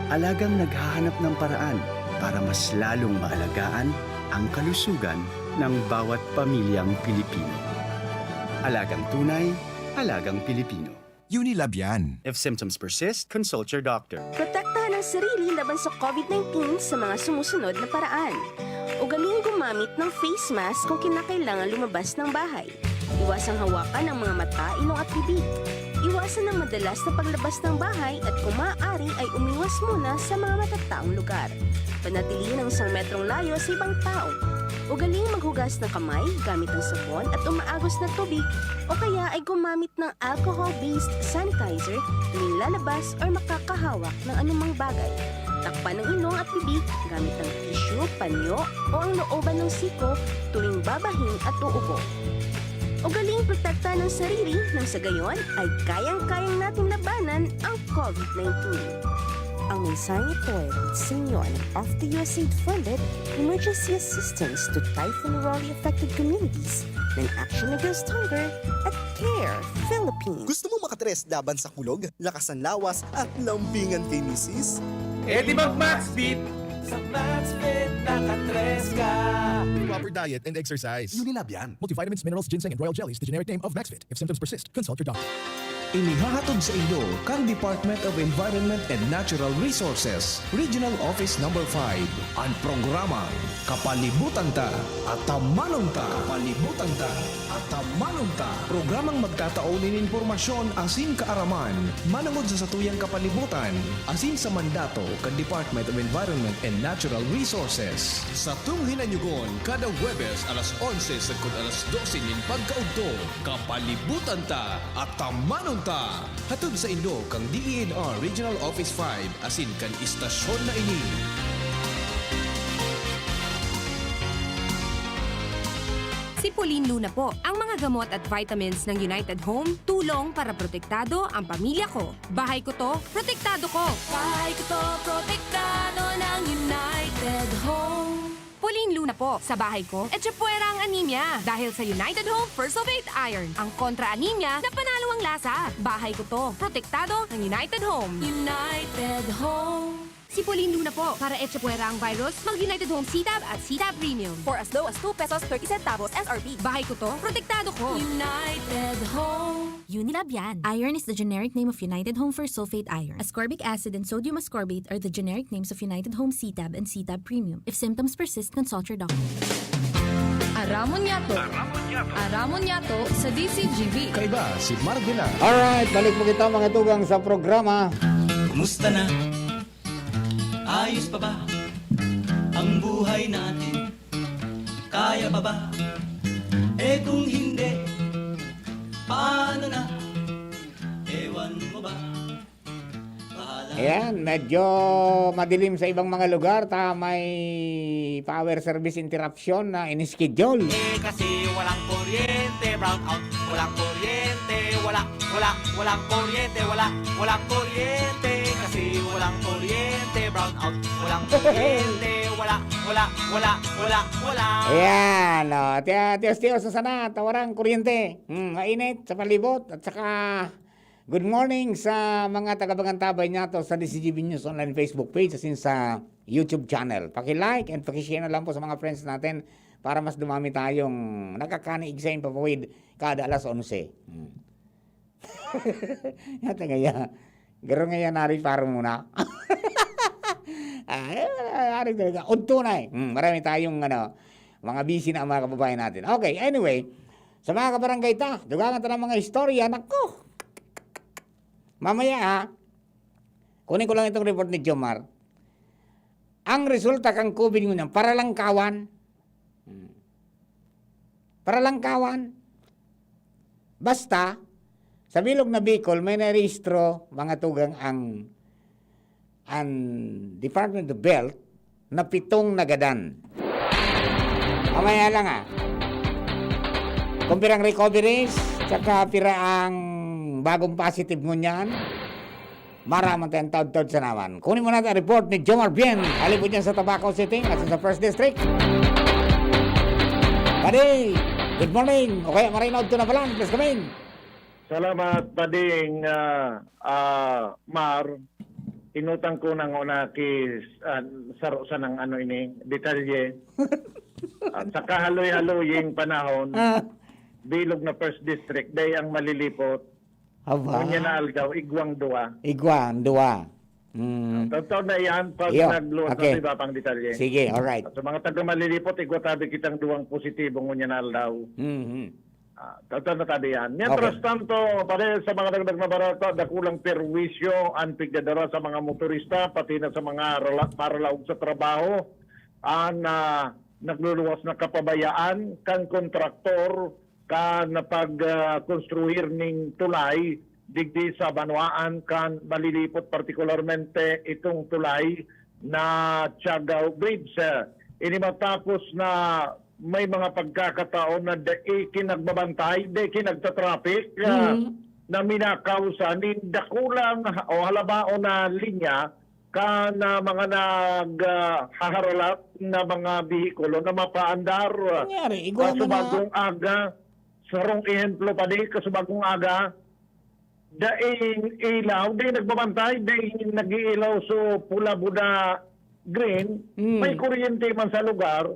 Alagang naghahanap ng paraan para mas lalong maalagaan ang kalusugan ng bawat pamilyang Pilipino. Alagang tunay, alagang Pilipino. Unilab yan. If symptoms persist, consult your doctor. Protektahan ang sarili laban sa COVID nineteen sa mga sumusunod na paraan. Ugaling gumamit ng face mask kung kinakailangan lumabas ng bahay. Iwasang hawakan ang mga mata, ilong at bibig. Iwasan ang madalas na paglabas ng bahay at kung maaari ay umiwas muna sa mga matataong lugar. Panatilihin ang isang metrong layo sa ibang tao. Ugaling maghugas ng kamay gamit ang sabon at umaagos na tubig o kaya ay gumamit ng alcohol-based sanitizer tuwing lalabas or makakahawak ng anumang bagay. Takpan ang ilong at bibig gamit ang tissue, panyo o ang looban ng siko tuwing babahin at uubo. Ugaling protektahan ang sarili nang sa gayon ay kayang-kayang nating labanan ang COVID nineteen. Ang mensaheng ito ay hatid sa inyo ng F D U S A funded Emergency Assistance to Typhoon Raleigh Affected Communities ng Action Against Hunger at Care Philippines. Gusto mo makatres laban sa kulog, lakas ng lawas, at lambingan kay misis? E di mag Maxfit! Sa Maxfit, nakatres ka! Proper diet and exercise. Unilab yan. Multivitamins, minerals, ginseng, and royal jellies, the generic name of Maxfit. If symptoms persist, consult your doctor. Inihahatod sa inyo kan Department of Environment and Natural Resources, Regional Office Number five, an programang Kapalibutan Ta, Atamanon Ta. Kapalibutan Ta, Atamanon Ta. Programang magtatao nin impormasyon asin kaaraman manongod sa satuyang kapalibutan asin sa mandato kan Department of Environment and Natural Resources. Satong hinanyogon kada Huwebes alas onse sagkod alas dose nin pagkaudto. Kapalibutan Ta, Atamanon Ta! Hatod sa inyo kan D E N R Regional Office five asin kan istasyon na ini. Si Pauline Luna po. Ang mga gamot at vitamins ng United Home, tulong para protektado ang pamilya ko. Bahay ko to, protektado ko. Bahay ko to, protektado ng United Home. Pauline Luna po. Sa bahay ko, etchepuera ang anemia. Dahil sa United Home First of Eight Iron, ang kontra-anemia na panalo ang lasa. Bahay ko to. Protektado ng United Home. United Home. Sipolin Luna po. Para echa puwera ang virus, mag United Home C-Tab at C-Tab Premium. For as low as two pesos thirty centavos S R P. Bahay ko to, protektado ko. United Home. Unilab yan. Iron is the generic name of United Home Fersulfate Iron. Ascorbic acid and sodium ascorbate are the generic names of United Home C-Tab and C-Tab Premium. If symptoms persist, consult your doctor. Aramon Yato. Aramon Yato sa D Z G B. Kaiba si Marvin. Alright, balik po kita, mga tugang, sa programa. Kumusta na? Ayos pa ba ang buhay natin? Kaya pa ba? Eh, kung hindi, paano na? Ewan mo ba? Bahala. Ayan, medyo madilim sa ibang mga lugar, ta may power service interruption na in-schedule. Eh, kasi walang kuryente, brown out. Walang kuryente, wala, wala, walang kuryente, wala, walang kuryente. Kasi walang kuryente, brown out. Walang kuryente, wala, wala, wala, wala, wala. Ayan, oh. Tiya-, tiyos-tiyos na sana, ta warang kuryente. Hmm, mainit sa palibot at saka good morning sa mga taga-Bagantabay niyato sa D Z G B News Online Facebook page, asin sa YouTube channel. Paki-like and paki-share na lang po sa mga friends natin para mas dumami tayong nakakaniig sa impapawid kada alas onse. Hmm. Yata ngaya. Garo ngaya nari paro muna. Ah, eh, wala, ari talaga. Udto na eh. Hmm, marami tayong, ano, mga busy na ang mga kababayan natin. Okay, anyway. Sa mga kabarangay ta, dugangan ta ng mga istorya. Naku! Mamaya, ha? Kunin ko lang itong report ni Jomar. Ang resulta kan COVID ngunyan, paralangkawan. Hmm. Paralangkawan. Basta, sa bilog na Bicol, may narehistro, mga tugang, ang, ang Department of Health na pitong nagadan. Mamaya lang, ah. Kung pirang recoveries, tsaka pira ang bagong positive ngunyan, maraman tayong taod-taod sa naman. Kunin mo natin ang report ni Jomar Bien. Halipod niya sa Tabaco City at sa First District. Buddy, good morning. O kaya marinaw ito na pala. Please come in. Salamat, Pading, ah, ah, Mar. Inutang ko nang una ki, ah, saro sa nang ano ini, detalye. At sa kahaloy-haloying panahon, Ah. bilog na First District, day ang malilipot. Aba. Ngunyan na aldaw, igwang duwa. Igwang duwa. Mm. Totoo na yan pag Iyo. nagluwas Okay. na sa iba pang detalye. Sige, alright. At sa mga taga malilipot, igwa tabi kitang duwang positibo ngunyan na aldaw. Mhm. Ah, totoo na tabi yan. Mientras Okay. tanto, pare, sa mga dagdag na barata, dakulang perwisyo ang pigdadara sa mga motorista, pati na sa mga rala-, paralaog sa trabaho. Ang, ah, nagluluwas na kapabayaan kan kontraktor kan pag, ah, konstruir ning tulay digdi sa banwaan kan malilipot, partikularmente itong tulay na Tiagao Bridge. Ini matapos na may mga pagkakataon na dai kinagbabantay, dai kinagtatraffic, ah, Mm. na minakausa nin dakulang o halabaon na linya kan, ah, mga nag, ah, haharalat na mga behikulo na mapaandar. Nangyari, igwa man na. Kasubagong aga, sarong ehemplo pa di, kasubagong aga, daing ilaw, di nagbabantay, daing nag-iilaw so pula, buda, green, Mm. may kuryente man sa lugar,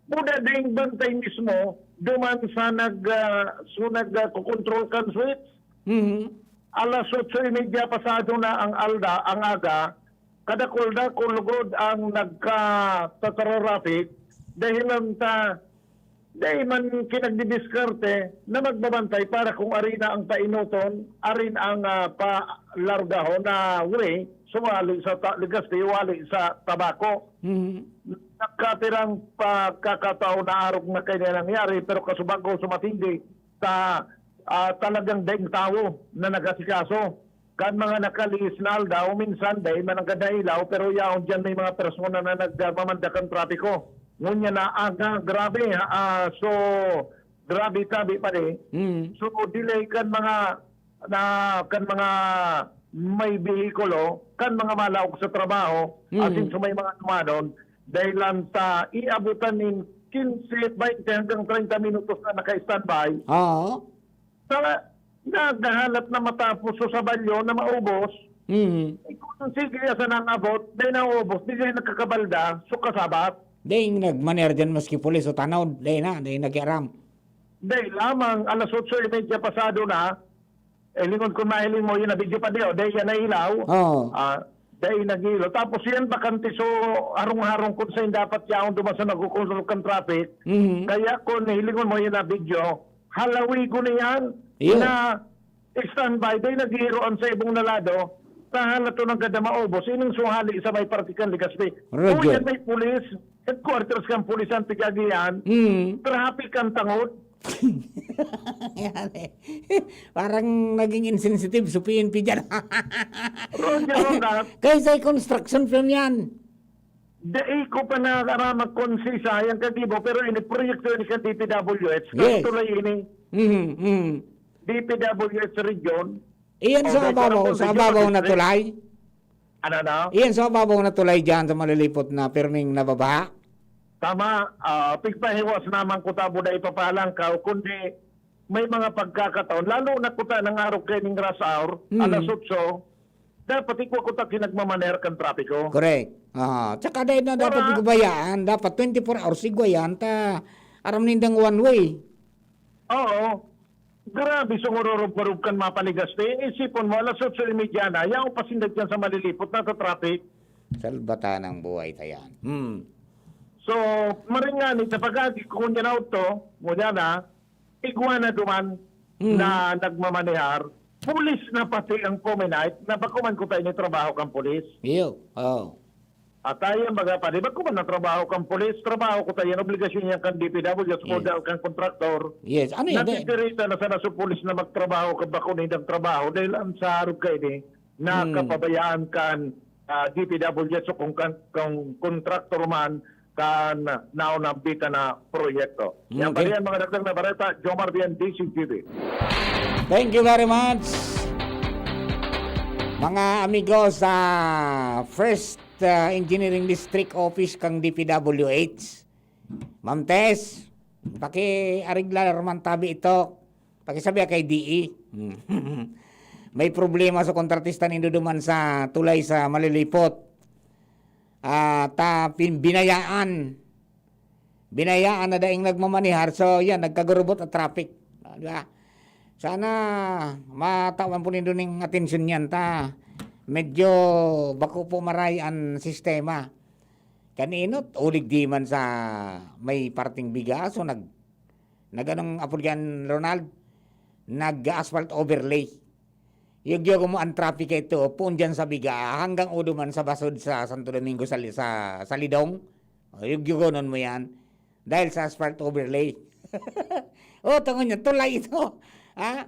buda daing bantay mismo, duman sa nag, ah, so nag, ah, kukontrol kan switch. Mhm. Alas otso y media pasado na ang alda, ang aga, kadakul-dakul lugod ang nagkatatararapik, dahilan ta, dai man kinagdidiskarte na magbabantay para kung ari na ang painoton, arin ang, ah, palargahon na way, sumali sa Ta-, Legazpi, wali sa Tabaco. Mhm. Nagkapirang pagkakataon na arog na kayo na nangyari, pero kasubago sumatindi sa, ah, talagang daing tawo na nagasikaso. Kan mga nakalihis na aldaw, minsan dai man nanggad nailaw, pero yaon diyan may mga persona na nagmamanda kan trapiko. Ngunyan na aga, grabe, ah, so, grabe tabi pa di. Mm. So, delay kan mga, na, kan mga may behikulo, kan mga malaog sa trabaho, Mm. asin sa may mga tumanon, dahil lang ta iabutan nin quince, twenty hanggang treinta minutos na naka-standby. Oo. Sa naghahalat na matapos so sa balyo na maubos, Mm. Eh, kung sige, asa nang abot, dai naubos, di dai nagkakabalda, so kasabat. Dai nagmaner dyan maski pulis o tanod, dai na, dai nakiaram. Dai lamang, alas otso y media pasado na, eh, lingon ko mahiling mo, yun na video pa di, oh, dai yan nailaw. Oo. Ah, dai nagilo. Tapos yan, bakante, so, harong-harong kung saan dapat yaon duman sa nagkukontrol kan traffic. Mhm. Kaya kung hilingon mo yun na video, halawigo na yan, Iyo. na standby, dai naghihiroan sa ibong na lado, tahan na to ng kada maubos, ining suhali sa may parte kan Legazpi. Roger. Kung yan may pulis, headquarters kan pulis ang tigagihan, Mm. traffic ang tangod. Yan eh. Parang naging insensitive sa P N P dyan. Roger, Ronald. Kaysa construction firm yan. Dai ko pa nakaramag kung si sayang kagibo, pero ini proyekto ini sa D P W H. Yes. Tulay ini. Mm, mm. D P W H region. Iyan sa ababaw, sa ababaw na tulay. Ano na? Iyan sa ababaw na tulay dyan sa malilipot na pirming nababaha. Tama, uh, pigpahiwas naman ko tabo na ipapalang ka, kundi may mga pagkakataon, lalo na kuta ng araw kaining rush hour, mm. alas otso, dapat ikaw kuta kinagmamaner kan trapiko. Correct. Ah, tsaka dahil na dapat igubayaan, dapat twenty-four hours igubayaan ta aram nindang one way. Oo. Grabe, sungururog-urog kan mapaligas na yun. Isipon mo, alas otso y media na, yaw pasindag yan sa malilipot na sa traffic. Salbata ng buhay ta yan. Hmm. So, maringani, sa pag-agi ko kung yan auto, mula na, igwa na duman hmm. na nagmamanehar, pulis na pati ang puminahit na bakuman ko tayo ni trabaho kang pulis. Iyo, oh. Atayan baga pa, di ba kuman ang trabaho kan pulis? Trabaho ko tayan, obligasyon yan kan D P W, yes. Kodal kan kontraktor. Yes, ano yan? Napitirita na sana sa pulis na magtrabaho ka bako nindang trabaho dahil ang sa harog kayo ni na hmm. kapabayaan kan uh, ah, D P W so kung, kan, kung kontraktor man kan naon na bita na proyekto. Yan okay. pa yan, mga dagdag na bareta, Jomar Bien, D C T V. Thank you very much. Mga amigo sa First uh, Engineering District Office kang D P W H. Ma'am Tess, pakiariglar man tabi ito. Pakisabi kay D E. May problema sa kontratista nindo duman sa tulay sa Malilipot. Ah, ta pin- binayaan. Binayaan na daing nagmamanihar. So, yan, nagkagurubot ang traffic. Ah, di ba? Sana matawan po nindo ning atensyon yan ta medyo bako po maray an sistema. Kanino, ulig di man sa may parting biga, so nag, nag anong apod yan, Ronald? Nag-asphalt overlay. Yugyo mo ang traffic ito, puon dyan sa biga, hanggang udo man sa basod sa Santo Domingo sa, sa, sa Lidong. O, yugyogonon mo yan. Dahil sa asphalt overlay. O, tangon niya, tulay ito. Ha?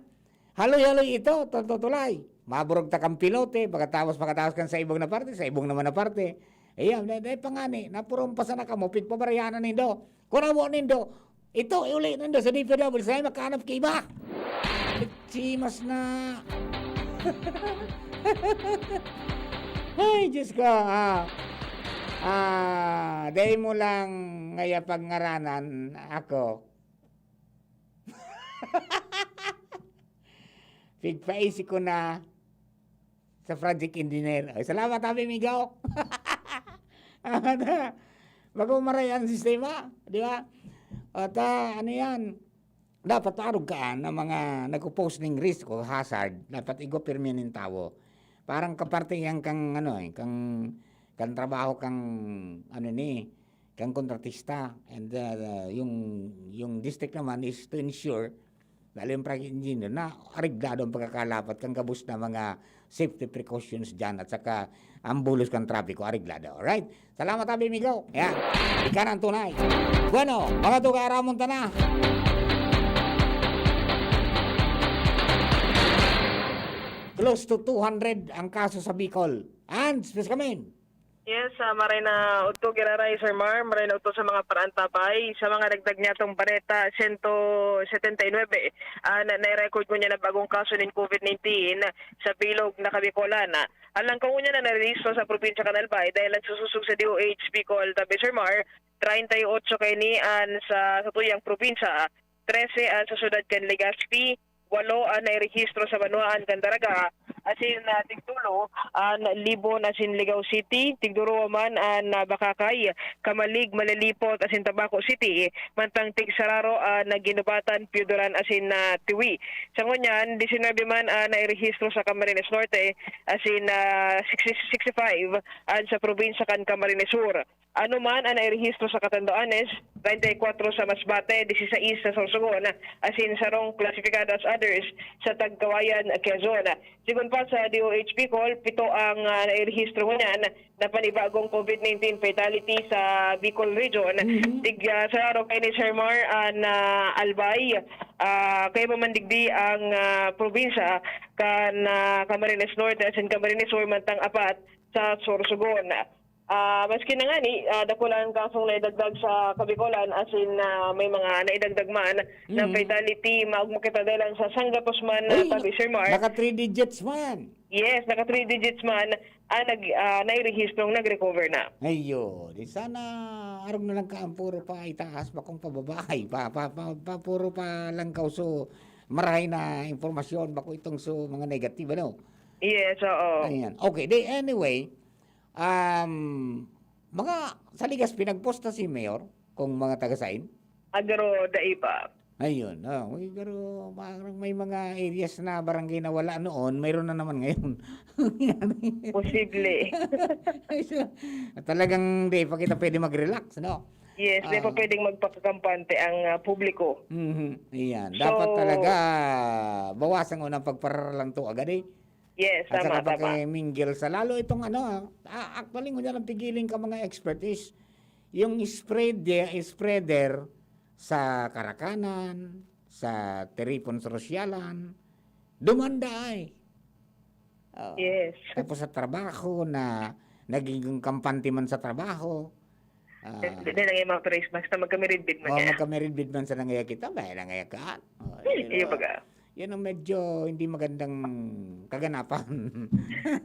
Haloy-haloy ito, totoo tulay. Maburog ta kang pilote, pagkatapos, pagkatapos kan sa ibong na parte, sa ibong naman na parte. Ayan, dahil, dahil pangani, napurumpasan na kamo, pigpabarayanan nindo. Kung amo nindo, ito, iuli nindo sa D P W, sa makahanap kay iba. Chimas na. Ay, Diyos ko, ah. Ah, dahil mo lang ngaya pagngaranan ako. Pigpaisi ko na sa project engineer. Ay, salamat, Abi Migaw. Bago maray ang sistema, di ba? At ah, ano yan? Dapat arog ka na mga nagpo-post ning risk o hazard, dapat igwa pirmi nin tawo. Parang kaparte yan kang, ano eh, kang, kang trabaho kang, ano ni, kang kontratista. And uh, yung, yung district naman is to ensure, lalo yung project engineer, na areglado ang pagkakalapat kang gabos na mga safety precautions dyan at saka ang bulos kang trapiko areglado. Alright? Salamat, Abi Migo. Yan. Ika na ang tunay. Bueno, mga tuga, aramon ta na. Close to two hundred ang kaso sa Bicol. And, please come in. Yes, ah, maray na udto giraray, Sir Mar, maray na udto sa mga paraantabay. Sa mga dagdag niyatong bareta, sento setenta y nuebe, ah, na, na-record ngunyan na bagong kaso nin COVID nineteen sa bilog na Kabikolan. Alang ko ngunyan na narehistro sa probinsya kan Albay dahil nagsusosog sa D O H Bicol, tabi, Sir Mar, treinta y ocho kaini an sa, sa tuyang probinsya, trese an sa syudad kan Legazpi, walo an nairehistro sa banwaan kan Daraga, asin, ah, tigtulo an Libon asin Ligao City, tigduruwa man an, ah, Bacacay, Camalig, Malilipot asin Tabaco City, mantang tigsararo an, ah, Guinobatan, Pioduran asin, ah, Tiwi. Sa ngunyan, disinuybe man an nairehistro sa Camarines Norte asin, ah, sixty, sixty-five an sa probinsya kan Camarines Sur. Ano man an nairehistro sa Catanduanes, treinta y cuatro sa Masbate, dieciséis sa Sorsogon, asin sarong klasifikado as others sa Tagkawayan, Quezon. Sigon pa sa D O H Bicol, pito ang, ah, nairehistro ngunyan na panibagong COVID nineteen fatality sa Bicol Region. Mhm. Tig, ah, sa araw kaini, Sir Mar, an, ah, Albay, ah, kaya pa man digdi ang, ah, probinsya kan, ah, Camarines Norte asin Camarines Sur, mantang apat sa Sorsogon. Ah, maski na ngani, ah, dakula an kasong naidagdag sa Kabicolan, asin, ah, may mga naidagdag man na Mm. fatality, maogma kita dalan sa sanggatos man na Uy, tabi, Sir Mar. Naka three digits man. Yes, naka three digits man ang nag-, ah, nairehistrong nag-recover na. Ayun. Di sana arog na lang ka ang puro pa itaas, bakong pababa, ay, pa, pa, pa, pa, puro pa lang kauso marahay na impormasyon, bako itong so mga negative, ano? Yes, oo. Ayan. Okay, di anyway, um, mga sa Ligas, pinagposta si Mayor kung mga taga-sain? Agaro, dai pa. Ayun, oh, uy, pero parang may mga areas na barangay na wala noon, mayroon na naman ngayon. Posible. So, talagang di pa kita pwede mag-relax, no? Yes, di pa Ah. pwedeng magpakakampante ang, ah, publiko. Mhm, ayan. So Dapat talaga bawasan ko ng pagpararalanto agad, eh. Yes, At tama, saka tama. pakimingle sa lalo itong ano, ah, actually, ngunyan ang pigiling ka mga expert is yung spread, spreader sa karakanan, sa tiripon sa sosyalan, dumanda ay. Oo. Yes. Tapos sa trabaho na nagiging kampante man sa trabaho, ah, Hindi na lang yung mga face mask na magkamiridbid man o yan. magkamiridbid man sa nangaya kita, may nangaya ka. Oh, Iyo pero baga. Yan ang medyo hindi magandang kaganapan.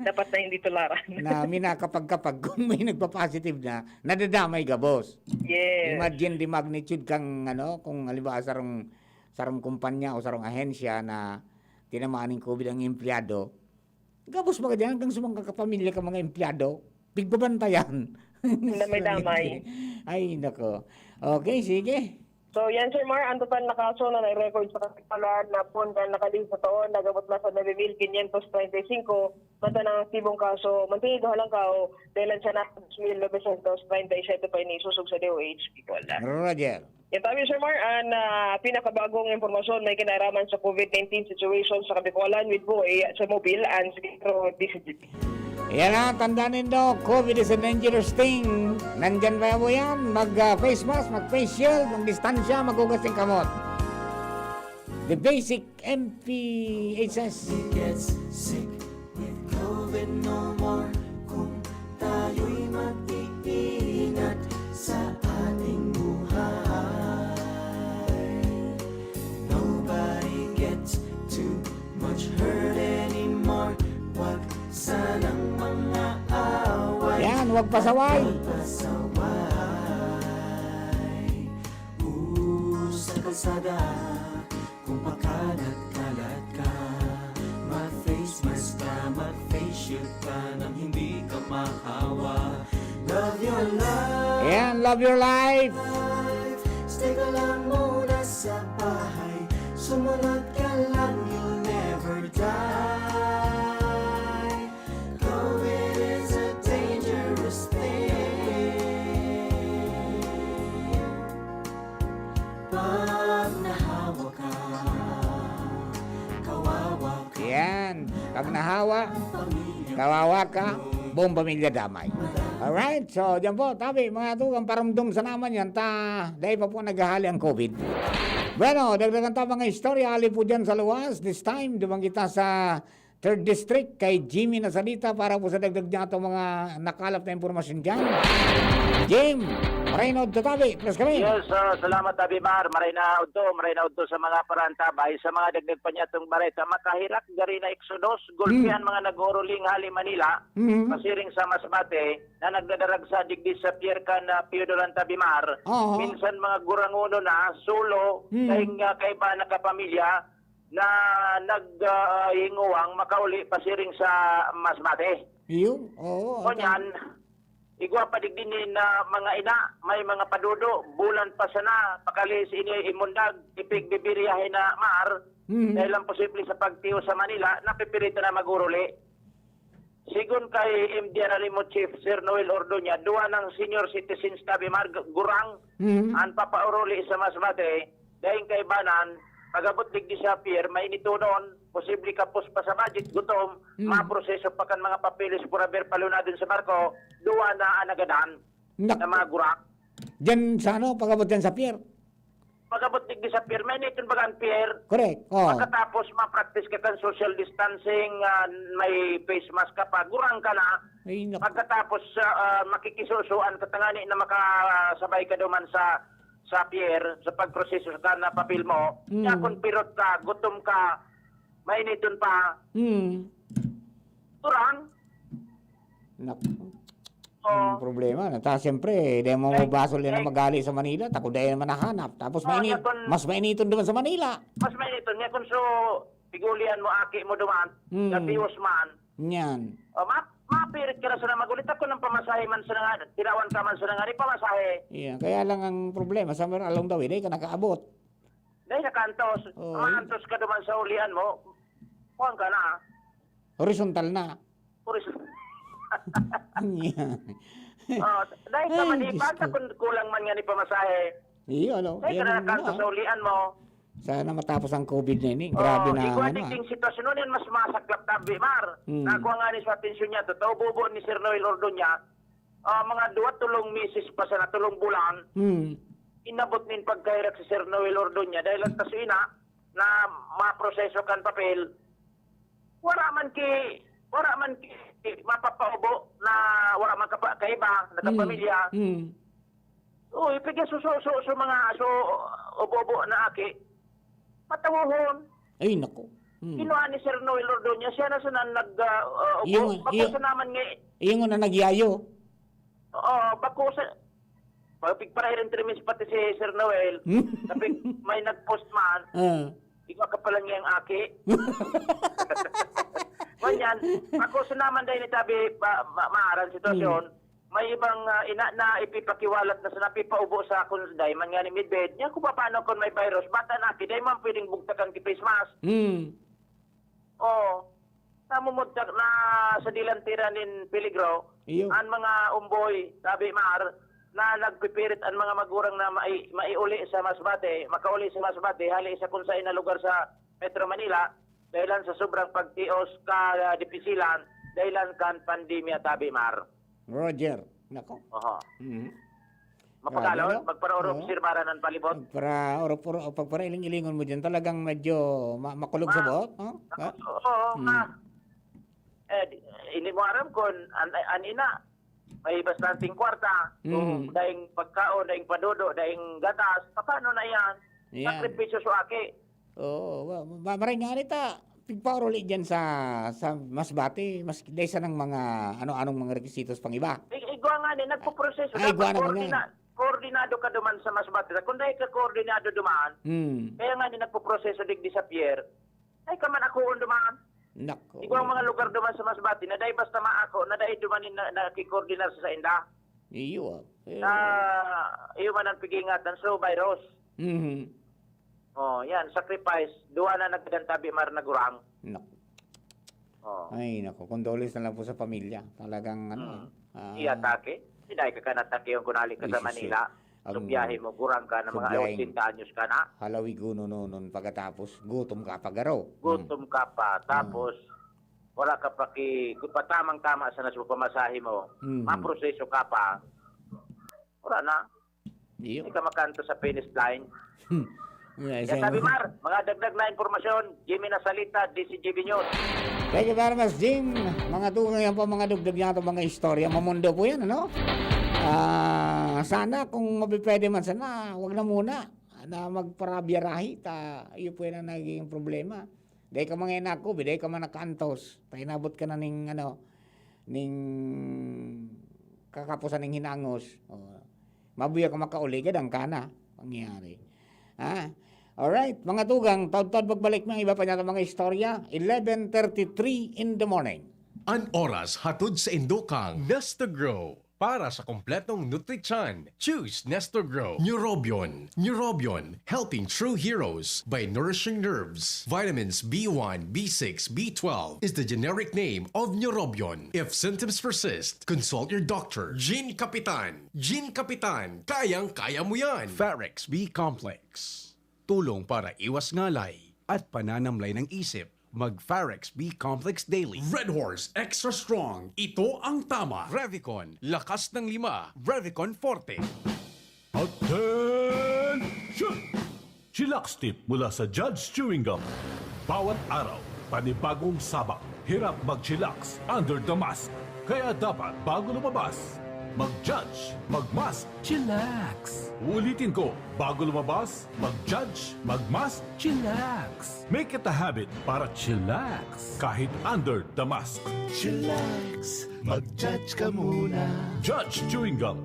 Dapat na hindi tularan. Na minakapag-kapag kung may nagpa-positive na, nadadamay gabos. Yes. Imagine the magnitude kang, ano, kung halimbawa sarong, sarong kumpanya o sarong ahensya na tinamaan ng COVID ang empleyado, gabos mga diyan hanggang sa mga kapamilya ka mga empleyado, pigbabantayan. Damay-damay. Ay, nako. Okay, sige. So, yan, Sir Mar, ang total na kaso na nai-record sa Kapisalan na punda nakalihis sa taon, nag-abot na sa nuebe mil quinientos treinta y cinco, mantang ang aktibong kaso, mantigo halangkaw, dahilan sa na dos mil novecientos treinta y siete pa ini isusog sa D O H Bicol. Roger. Yan tayo, Sir Mar, ang, ah, pinakabagong impormasyon may kinaraman sa COVID nineteen situation sa Kabicolan with Boy sa Mobil and Siguro D C G P. Yan na, tandaan nindo, COVID is a dangerous thing. Nandyan pa po yan. Mag, ah, face mask, mag face shield, mag distansya, maghugas ng kamot. The basic M P H S. Gets sick with COVID no more. Kung tayo'y mag-iingat sa ating buhay, nobody gets too much hurt anymore. Wag sanang mga away. Yan, wag pasaway. Wag pasaway. Ooh, sa kalsada, kung pakalat-kalat ka, mag-face mask ka, mag-face shield ka nang hindi ka mahawa. Love your life. Yan, love your life. Stay ka lang muna sa bahay. Sumunod ka lang, you'll never die. COVID is a dangerous thing. Pag nahawa ka, kawawa ka. Yan. Pag nahawa, kawawa ka, buong pamilya damay. Alright, so dyan po, tabi, mga tugang parumdom sa naman yan, ta, dahil pa po naghahali ang COVID. Bueno, dagdagan ta mga istorya, ali po dyan sa luwas. This time, dumang kita sa Third District kay Jimmy Nasalita para po sa dagdag niya itong mga nakalap na impormasyon dyan. Jim, maray na udto tabi, plus kami. Yes, ah, salamat, Tabi Mar. Maray na udto, maray na udto sa mga parantabay, sa mga dagdag pa niya itong bareta. Makahirak, gari na eksodos, gulpi Hmm. ang mga nag-uuruling hali Manila, Mhm. pasiring sa Masbate, na nagdadarag sa digdi sa Pier kan, ah, Piodoran, Tabi Mar. Oo. Minsan mga guranguno na, solo, Hmm. dahil nga kaiba nakapamilya, na nag, ah, hinguwang makauli pasiring sa Masbate. Iyo, oo, ang Ngunyan, igwa pa digdi ni na mga ina, may mga padudo, bulan pa sana, pakali sa ini imundag, ipigbibiyahe na maar, Mm. dahil lang posible sa pagtiyo sa Manila, napipilitan na maguruli. Sigon kay M D R Animo Chief Sir Noel Ordoña, duwa nang senior citizens tabi mar-, gurang Mm. an papauruli sa Masbate, daing kaibanan, pag-abot digdi sa pier, mainitonon, posible kapos pa sa budget, gutom, Mm. maproseso pa kan mga papeles por haber palunadon sa barko, duwa na an nagadan Nak-, na mga gurang. Diyan sa ano, pag-abot diyan sa pier? Pag-abot digdi sa pier, mainiton baga an pier. Correct. Oh. Pagkatapos, ma-practice ka kan social distancing, ah, may face mask ka pa, gurang ka na. Ay, naku. Pagkatapos, ah, ah, makikisusuan ka tangani na makasabay ka duman sa, sa pier, sa pagproseso sa na papel mo. Mm. Kaya kung pirot ka, gutom ka, mainiton pa. Mm. Gurang. Naku. Oo. Ang problema na ta, siyempre, dai mo Ay, mabasol yan na ay. Magali sa Manila, ta kung dai naman nahanap. Tapos Oo, mainit, yan kun mas mainiton duman sa Manila. Mas mainiton. Yan kun so, pigulian mo, aki mo duman, Hmm. napios man. Yan. O, ma-, mapirit ka na sa na magulit. Ako ng pamasahe man sa nga, tirawan ka man sa nga, di pamasahe. Yeah, kaya lang ang problema, somewhere along the way, dai ka nakaabot. Dai nakaantos. Oo. Maantos ka duman sa ulian mo, kuwan ka na. Horizontal na. Puris. Yan. Oh, dahil ka Ay, man, Diyos ipanta ko. Kung kulang man nga ni pamasahe. Iyo, ano? Dahil ka Yan na ang, nakanto ano, sa ah. ulian mo. Sana matapos ang covid na ini. Grabe Oh, na, igwa ano, ah. Digding sitwasyon nun, yan mas masaklap tabi, Mar. Hmm. Nakuha nga ni sa atensyon niya, totoo, bubo ni Sir Noel Ordoña. Ah, mga duwa, tulong misis pa sana, tulong bulan. Hmm. Inabot nin pagkahirak si Sir Noel Ordoña dahil ang taso ina na maproseso kan papel, wala man ki, wala man ki mapapaubo na wala man kapa-, kaiba, nakapamilya. Mm. Mm. Uy, pigya suso-, su-, su-, mga, su-, ubo-ubo na aki. Matawohon. Ay, nako. Mm. Kinuha ni Sir Noel Ordoña, siya na sana nag, ah, ah, ubo. Yung, Bako yung, sa naman nga, yung na nagyayo. Oo, bako sa, pagpigparahiran trimis pati si Sir Noel, Hmm? Sabi, may nag-post man, Ah. Ikaw ka pala niyang aki. Ngunyan, ako sa naman dahil ni Tabi, ma-, ma-, maaran sitwasyon, Hmm. may ibang, ah, ina na ipipakiwalat na sa napipaubo sa akon, dahil man nga ni midbed, niya kung paano kung may virus, bata na aki, dahil man pwedeng bugtakan ki face mask. Hmm. Oo. Namumugtak na sa dilantiran nin peligro Iyo. An mga umboy, Tabi, Mar, na nagpipirit an mga magurang na mai-, maiuli sa Masbate, makauli sa Masbate, hali sa kun saen na lugar sa Metro Manila, dahilan sa sobrang pagtios ka, ah, dipisilan, dahilan kan pandemya, Tabi, Mar. Roger. Nako. Oho. Mhm. Mapagkalaw, Grabe, no? magparaorop Oo. sirbaran ang palibot. Pagparaorop-orop, pagparailing-ilingon mo dyan, talagang medyo ma-, makulog sa Ma-, buhok, no? Ha? oo, Mm. ma-, eh, di, hindi mo aram kung an-, an ina, may bastanteng kwarta, kung Mm. daing pagkaon, daing padudo, daing gatas, paano na yan? Yan. Sakripisyo sa aki. Oo, wa-, ma-, maray nga rita, pigpauruli dyan sa, sa Masbate, mas, dahil sa nang mga, ano-anong mga requisitos pang iba. I-, igwa nga ni, nagpoproseso. Ah, igwa Dapat na muna. koordina-, koordinado ka duman sa Masbate. Kung dahil ka koordinado duman, Hmm. kaya nga ni nagpoproseso digdi sa pier, ay ka man akoon duman. Nako. Igwa ang mga lugar duman sa Masbate, na dahil basta maako, na dahil duman ni na, nakikoordinar sa sainda. Iyo, ah. Eh, Na, iyo man ang pag-iingatan. So, virus. Mhm. Oh, yan, sacrifice. Duwa na nagkagantabi, mar nagurang. Naku. Oh. Ay, naku. Condolence na lang po sa pamilya. Talagang, ano, Mm. ah, Iatake. Sinay ka ka natake yung kunali ka ay, sa sus, Manila. ang So, biyahe mo, gurang ka na mga subyahing otsenta anyos ka na. Halawig uno nonon, pagkatapos, gutom ka pa garo. Gutom Mm. ka pa. Mm. Tapos, wala ka pa ki-, patamang-tama sa nas-, pamasahe mo. Mm. Maproseso ka pa. Wala na. Iyo. Hindi ka makanto sa finish line. Hmm. Yes, Kaya sabi, sir. Mar, mga dagdag na impormasyon, Jimmy Nasalita, D C G B News. Thank you very much, Jim. Mga tugang yan po, mga dugdug niya itong mga istorya. Mamundo po yan, ano? Ah, sana kung mapipwede man sana, wag na muna na magparabiyarahi ta. Iyo po yan ang nagiging problema. Dai ka mga inako, dai ka man nakaantos. Ta inabot ka na ning, ano, ning kakapusan ning hinangos. O, mabuya ka makauli, gadan ka na. Pangyayari. Ha? Alright, mga tugang, taud-taud pagbalik mi ang iba pa niyatong mga istorya, eleven thirty-three in the morning. An oras hatod saindo kan Nestogro para sa kompletong nutrisyon. Choose Nestogro. Neurobion. Neurobion, helping true heroes by nourishing nerves. Vitamins B one, B six, B twelve is the generic name of Neurobion. If symptoms persist, consult your doctor. Gene Kapitan. Gene Kapitan, kayang-kaya mo yan. Farex B Complex. Tulong para iwas ngalay at pananamlay ng isip. Mag Farex B Complex Daily. Red Horse Extra Strong. Ito ang tama. Revicon. Lakas ng lima. Revicon Forte. Attention! Chillax tip mula sa Judge Chewing Gum. Bawat araw, panibagong sabak. Hirap mag-chillax under the mask. Kaya dapat, bago lumabas, mag-judge, mag-mask, chillax. Uulitin ko, bago lumabas, mag-judge, mag-mask, chillax. Make it a habit para chillax kahit under the mask. Chillax, mag-judge ka muna. Judge Chewing Gum.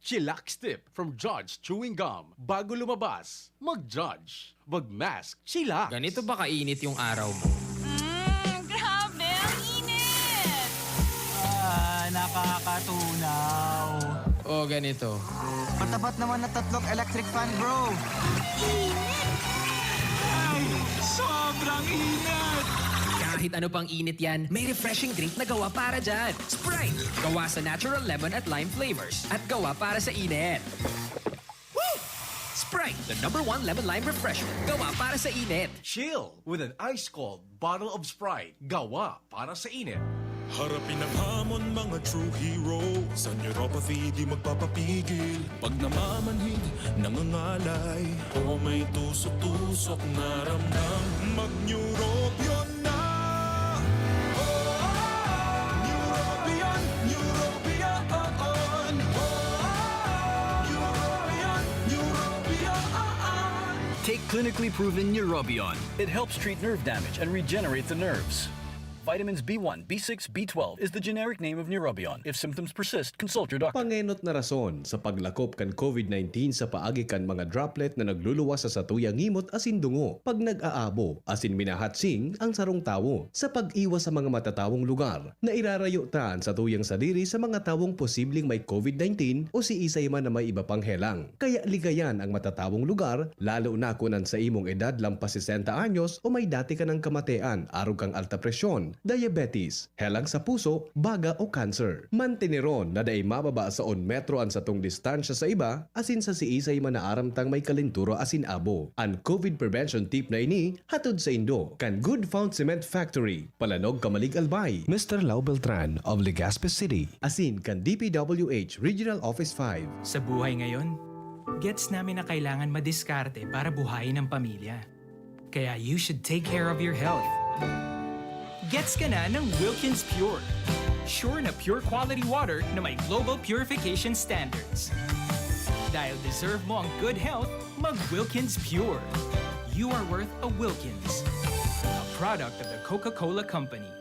Chillax tip from Judge Chewing Gum. Bago lumabas, mag-judge. Mag-mask, chillax. Ganito ba kainit yung araw mo? Mm, grabe, ang init! Ah, nakakatunaw. O ganito. Patapat naman na tatlong electric fan, bro. Init! Ay, sobrang init! Kahit ano pang init yan, may refreshing drink na gawa para dyan. Sprite! Gawa sa natural lemon at lime flavors. At gawa para sa init. Woo! Sprite, the number one lemon lime refresher. Gawa para sa init. Chill with an ice-cold bottle of Sprite. Gawa para sa init. Harapin ang hamon, mga true hero. Sa neuropathy, di magpapapigil. Pag namamanhid, nangangalay, o may tusok-tusok na ramdam, mag-Neurobion na! Oh, Neurobion, Neurobion, oh, Neurobion, Neurobion. Take clinically proven Neurobion. It helps treat nerve damage and regenerate the nerves. Vitamins B one, B six, B twelve is the generic name of Neurobion. If symptoms persist, consult your doctor. Pangenot na rason sa paglakop kan COVID nineteen sa paagi kan mga droplet na nagluluwas sa satuyang ngimot asin dungo pag nag-aabo asin minahatsing ang sarong tawo. Sa pag-iwas sa mga matatawong lugar, nairarayo ta an satuyang sadiri sa mga tawong posibleng may COVID nineteen o siisay man na may iba pang helang. Kaya ligayan ang matatawong lugar, lalo na kun an saimong edad lampas sesenta anyos o may dati ka nang kamatean arog kan alta presyon, diabetes, helang sa puso, baga o cancer. Manteneron na dai mababa sa un metro an satong distansya sa iba asin sa siisay man na aram tang may kalentura asin abo. An COVID prevention tip na ini hatod saindo kan Good Found Cement Factory, Palanog, Camalig, Albay. Mister Lau Beltran of Legazpi City. Asin kan D P W H Regional Office five. Sa buhay ngayon, gets namin na kailangan madiskarte para buhayin ang pamilya. Kaya you should take care of your health. Gets ka na ng Wilkins Pure. Sure na pure quality water na may global purification standards. Dahil deserve mo ang good health, mag Wilkins Pure. You are worth a Wilkins. A product of the Coca-Cola Company.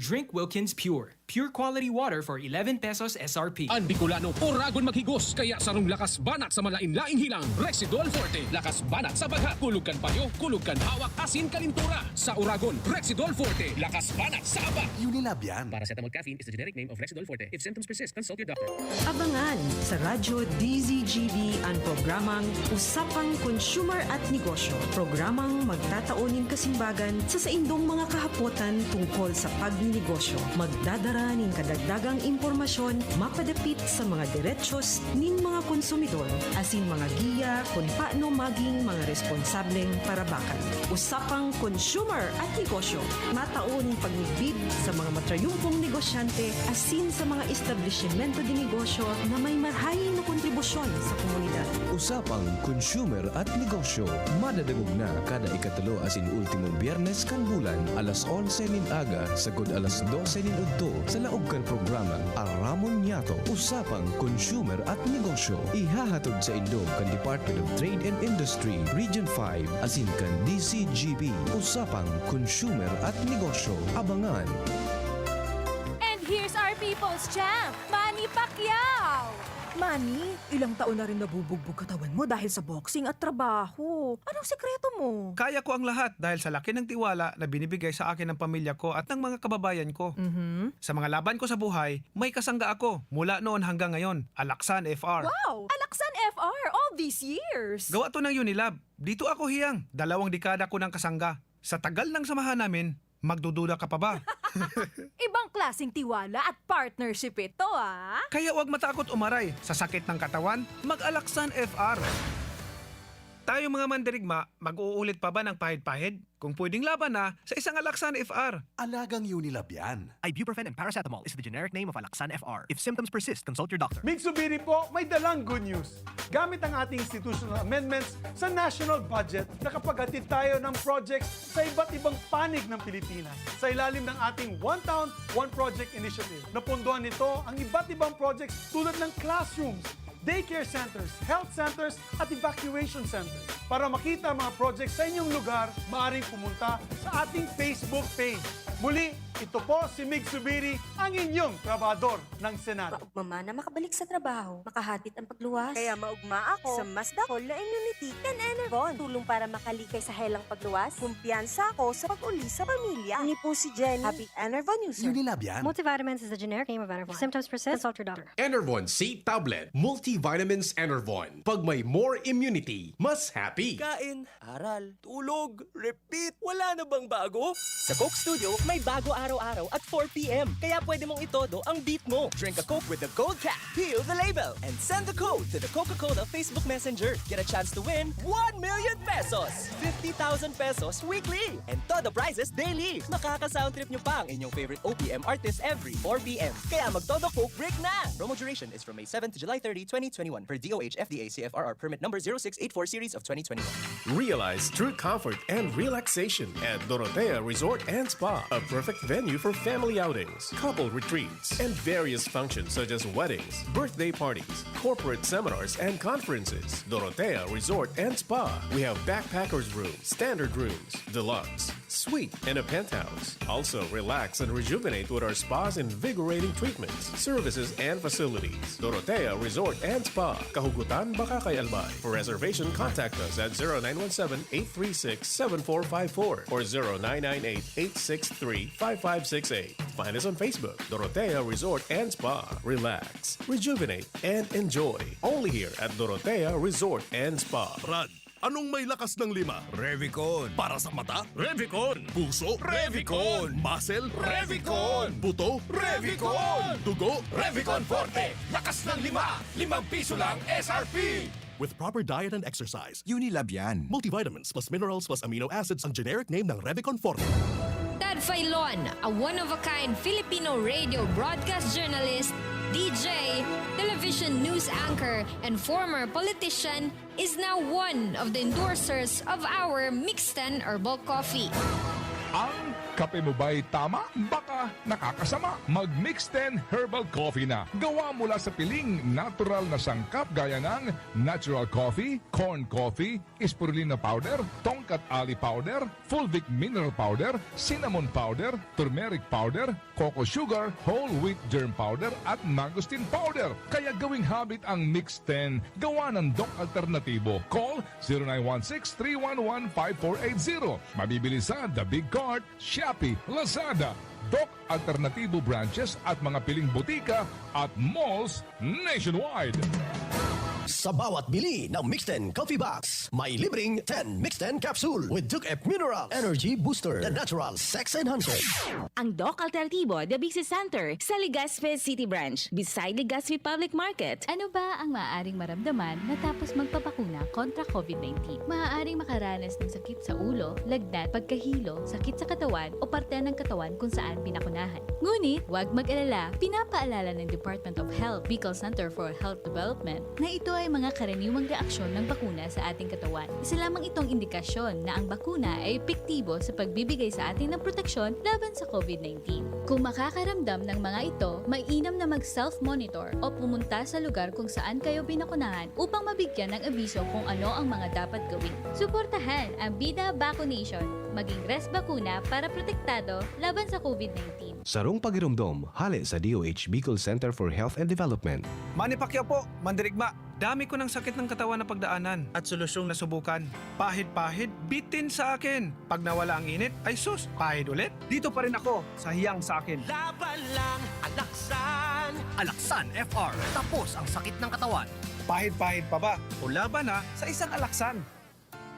Drink Wilkins Pure. Pure quality water for eleven pesos S R P. An Bicolano, oragon maghigos, kaya sarong lakas banat sa malain-laing hilang, Rexidol Forte. Lakas banat sa bagha, kulog kan payo, kulog kan hawak, asin kalintura. Sa oragon, Rexidol Forte. Lakas banat sa aba. Unilab yan. Paracetamol caffeine is the generic name of Rexidol Forte. If symptoms persist, consult your doctor. Abangan sa Radyo D Z G B an programang Usapang Consumer at Negosyo. Programang magtatao nin kasimbagan sa saindong mga kahapotan tungkol sa pagninegosyo. Magdadara nin kadagdagang impormasyon mapadapit sa mga derechos nin mga konsumidor asin mga giya kun paano maging mga responsableng parabakan. Usapang Consumer at Negosyo. Matao nin pagmidbid sa mga matrayumpong negosyante asin sa mga establisimento de negosyo na may marahay na kontribusyon sa komunidad. Usapang Consumer at Negosyo, madadangog na kada ikatulo asin ultimong Biyernes kan bulan, alas onse nin aga sagkod alas dose nin udto, sa laog kan programang Aramon Niyato. Usapang Consumer at Negosyo, ihahatod saindo kan Department of Trade and Industry, Region five, asin kan D Z G B. Usapang Consumer at Negosyo. Abangan! And here's our people's champ, Manny Pacquiao! Manny, ilang taon na rin nabubugbog katawan mo dahil sa boxing at trabaho. Anong sikreto mo? Kaya ko ang lahat dahil sa laki ng tiwala na binibigay sa akin ng pamilya ko at ng mga kababayan ko. Mhm. Sa mga laban ko sa buhay, may kasangga ako mula noon hanggang ngayon. Alaksan F R. Wow! Alaksan F R all these years! Gawa to ng Unilab. Dito ako hiyang. Dalawang dekada ko ng kasangga. Sa tagal ng samahan namin, magdududa ka pa ba? Ibang klaseng tiwala at partnership ito, ah! Kaya huwag matakot umaray. Sa sakit ng katawan, mag-Alaksan F R. Tayong mga mandirigma, mag-uulit pa ba ng pahid-pahid? Kung pwedeng laban na, sa isang Alaksan F R. Alagang Unilab yan. Ibuprofen and paracetamol is the generic name of Alaxan F R. If symptoms persist, consult your doctor. Mig Zubiri po, may dalang good news. Gamit ang ating institutional amendments sa national budget, nakapaghatid tayo ng projects sa iba't ibang panig ng Pilipinas. Sa ilalim ng ating One Town, One Project Initiative, napondohan nito ang iba't ibang projects tulad ng classrooms, daycare centers, health centers, at evacuation centers. Para makita ang mga projects sa inyong lugar, maaaring pumunta sa ating Facebook page. Muli, ito po si Mig Zubiri, ang inyong trabahador ng Senado. Maugma man na makabalik sa trabaho, makahatid ang pagluwas. Kaya maugma ako sa mas dakol na immunity kan Enervon. Tulong para makalikay sa helang pagluwas. Kumpiyansa ako sa pag-uli sa pamilya. Ini po si Jenny, happy Enervon user. Unilab yan. Multivitamins is the generic name of Enervon. If symptoms persist, consult your doctor. Enervon C Tablet. Multivitamins Enervon. Pag may more immunity, mas happy. Kain, aral, tulog, repeat. Wala na bang bago? Sa Coke Studio, may bago araw-araw at four p.m. Kaya pwede mong itodo ang beat mo. Drink a Coke with the gold cap, peel the label, and send the code to the Coca-Cola Facebook Messenger. Get a chance to win one million pesos, fifty thousand pesos weekly, and todo prizes daily. Makaka-sound trip nyo pa ang inyong favorite O P M artist every four p.m. Kaya magtodo Coke break na! Promo duration is from May seven to July thirty, twenty twenty-one, per D O H F D A C F R R permit number zero six eight four series of twenty twenty-one. Realize true comfort and relaxation at Dorotea Resort and Spa, a perfect venue for family outings, couple retreats, and various functions such as weddings, birthday parties, corporate seminars, and conferences. Dorotea Resort and Spa. We have backpackers room, standard rooms, deluxe, suite, and a penthouse. Also, relax and rejuvenate with our spa's invigorating treatments, services, and facilities. Dorotea Resort and Spa, Kahugutan, Bacacay, Albay. For reservation, contact us at zero nine one seven, eight three six, seven four five four or zero nine nine eight, eight six three, five five six eight. Find us on Facebook, Dorotea Resort and Spa. Relax, rejuvenate, and enjoy. Only here at Dorotea Resort and Spa. Brad, anong may lakas ng lima? Revicon. Para sa mata? Revicon. Puso? Revicon. Muscle? Revicon. Buto? Revicon. Dugo? Revicon Forte. Lakas ng lima. Limang piso lang S R P. With proper diet and exercise. Unilab yan. Multivitamins plus minerals plus amino acids ang generic name ng Revicon Forte. Ted Filon, a one-of-a-kind Filipino radio broadcast journalist, D J, television news anchor, and former politician, is now one of the endorsers of our Mixten Herbal Coffee. Ang kape mo ba'y tama? Baka nakakasama. Mag Mixten Herbal Coffee na. Gawa mula sa piling natural na sangkap gaya ng natural coffee, corn coffee, spirulina powder, tongkat ali powder, fulvic mineral powder, cinnamon powder, turmeric powder, coco sugar, whole wheat germ powder, at mangosteen powder. Kaya gawing habit ang Mix ten. Gawa ng Doc Alternatibo. Call zero nine one six, three one one, five four eight zero. Mabibili sa The Big Cart, Shopee, Lazada, Doc Alternatibo branches at mga piling botika at malls nationwide. Sa bawat bili ng Mixten Coffee Box, may libreng ten Mixten Capsule with Duke F Mineral Energy Booster, the natural sex enhancer. Ang Doc Alternativo, The Bixi Center, sa Legazpi City Branch, beside Legazpi Public Market. Ano ba ang maaaring maramdaman matapos magpabakuna kontra COVID nineteen? Maaaring makaranas ng sakit sa ulo, lagnat, pagkahilo, sakit sa katawan o parte ng katawan kung saan pinakunahan. Ngunit, huwag mag-alala, pinapaalala ng Department of Health, Bicol Center for Health Development, na ito ay mga karaniwang reaksyon ng bakuna sa ating katawan. Isa lamang itong indikasyon na ang bakuna ay epektibo sa pagbibigay sa atin ng proteksyon laban sa COVID nineteen. Kung makakaramdam ng mga ito, mainam na mag-self-monitor o pumunta sa lugar kung saan kayo binakunahan upang mabigyan ng abiso kung ano ang mga dapat gawin. Suportahan ang Bida Vaccination. Maging res bakuna para protektado laban sa COVID nineteen. Sarong pagiromdom, hale sa D O H Bicol Center for Health and Development. Manny Pacquiao po, mandirigma. Dami ko ng sakit ng katawan na pagdaanan at solusyong nasubukan. Pahid-pahid, bitin sa akin. Pag nawala ang init, ay sus, pahid ulit. Dito pa rin ako sa hiyang sa akin. Laban lang, Alaksan! Alaksan F R, tapos ang sakit ng katawan. Pahid-pahid pa ba? O laban na sa isang Alaksan.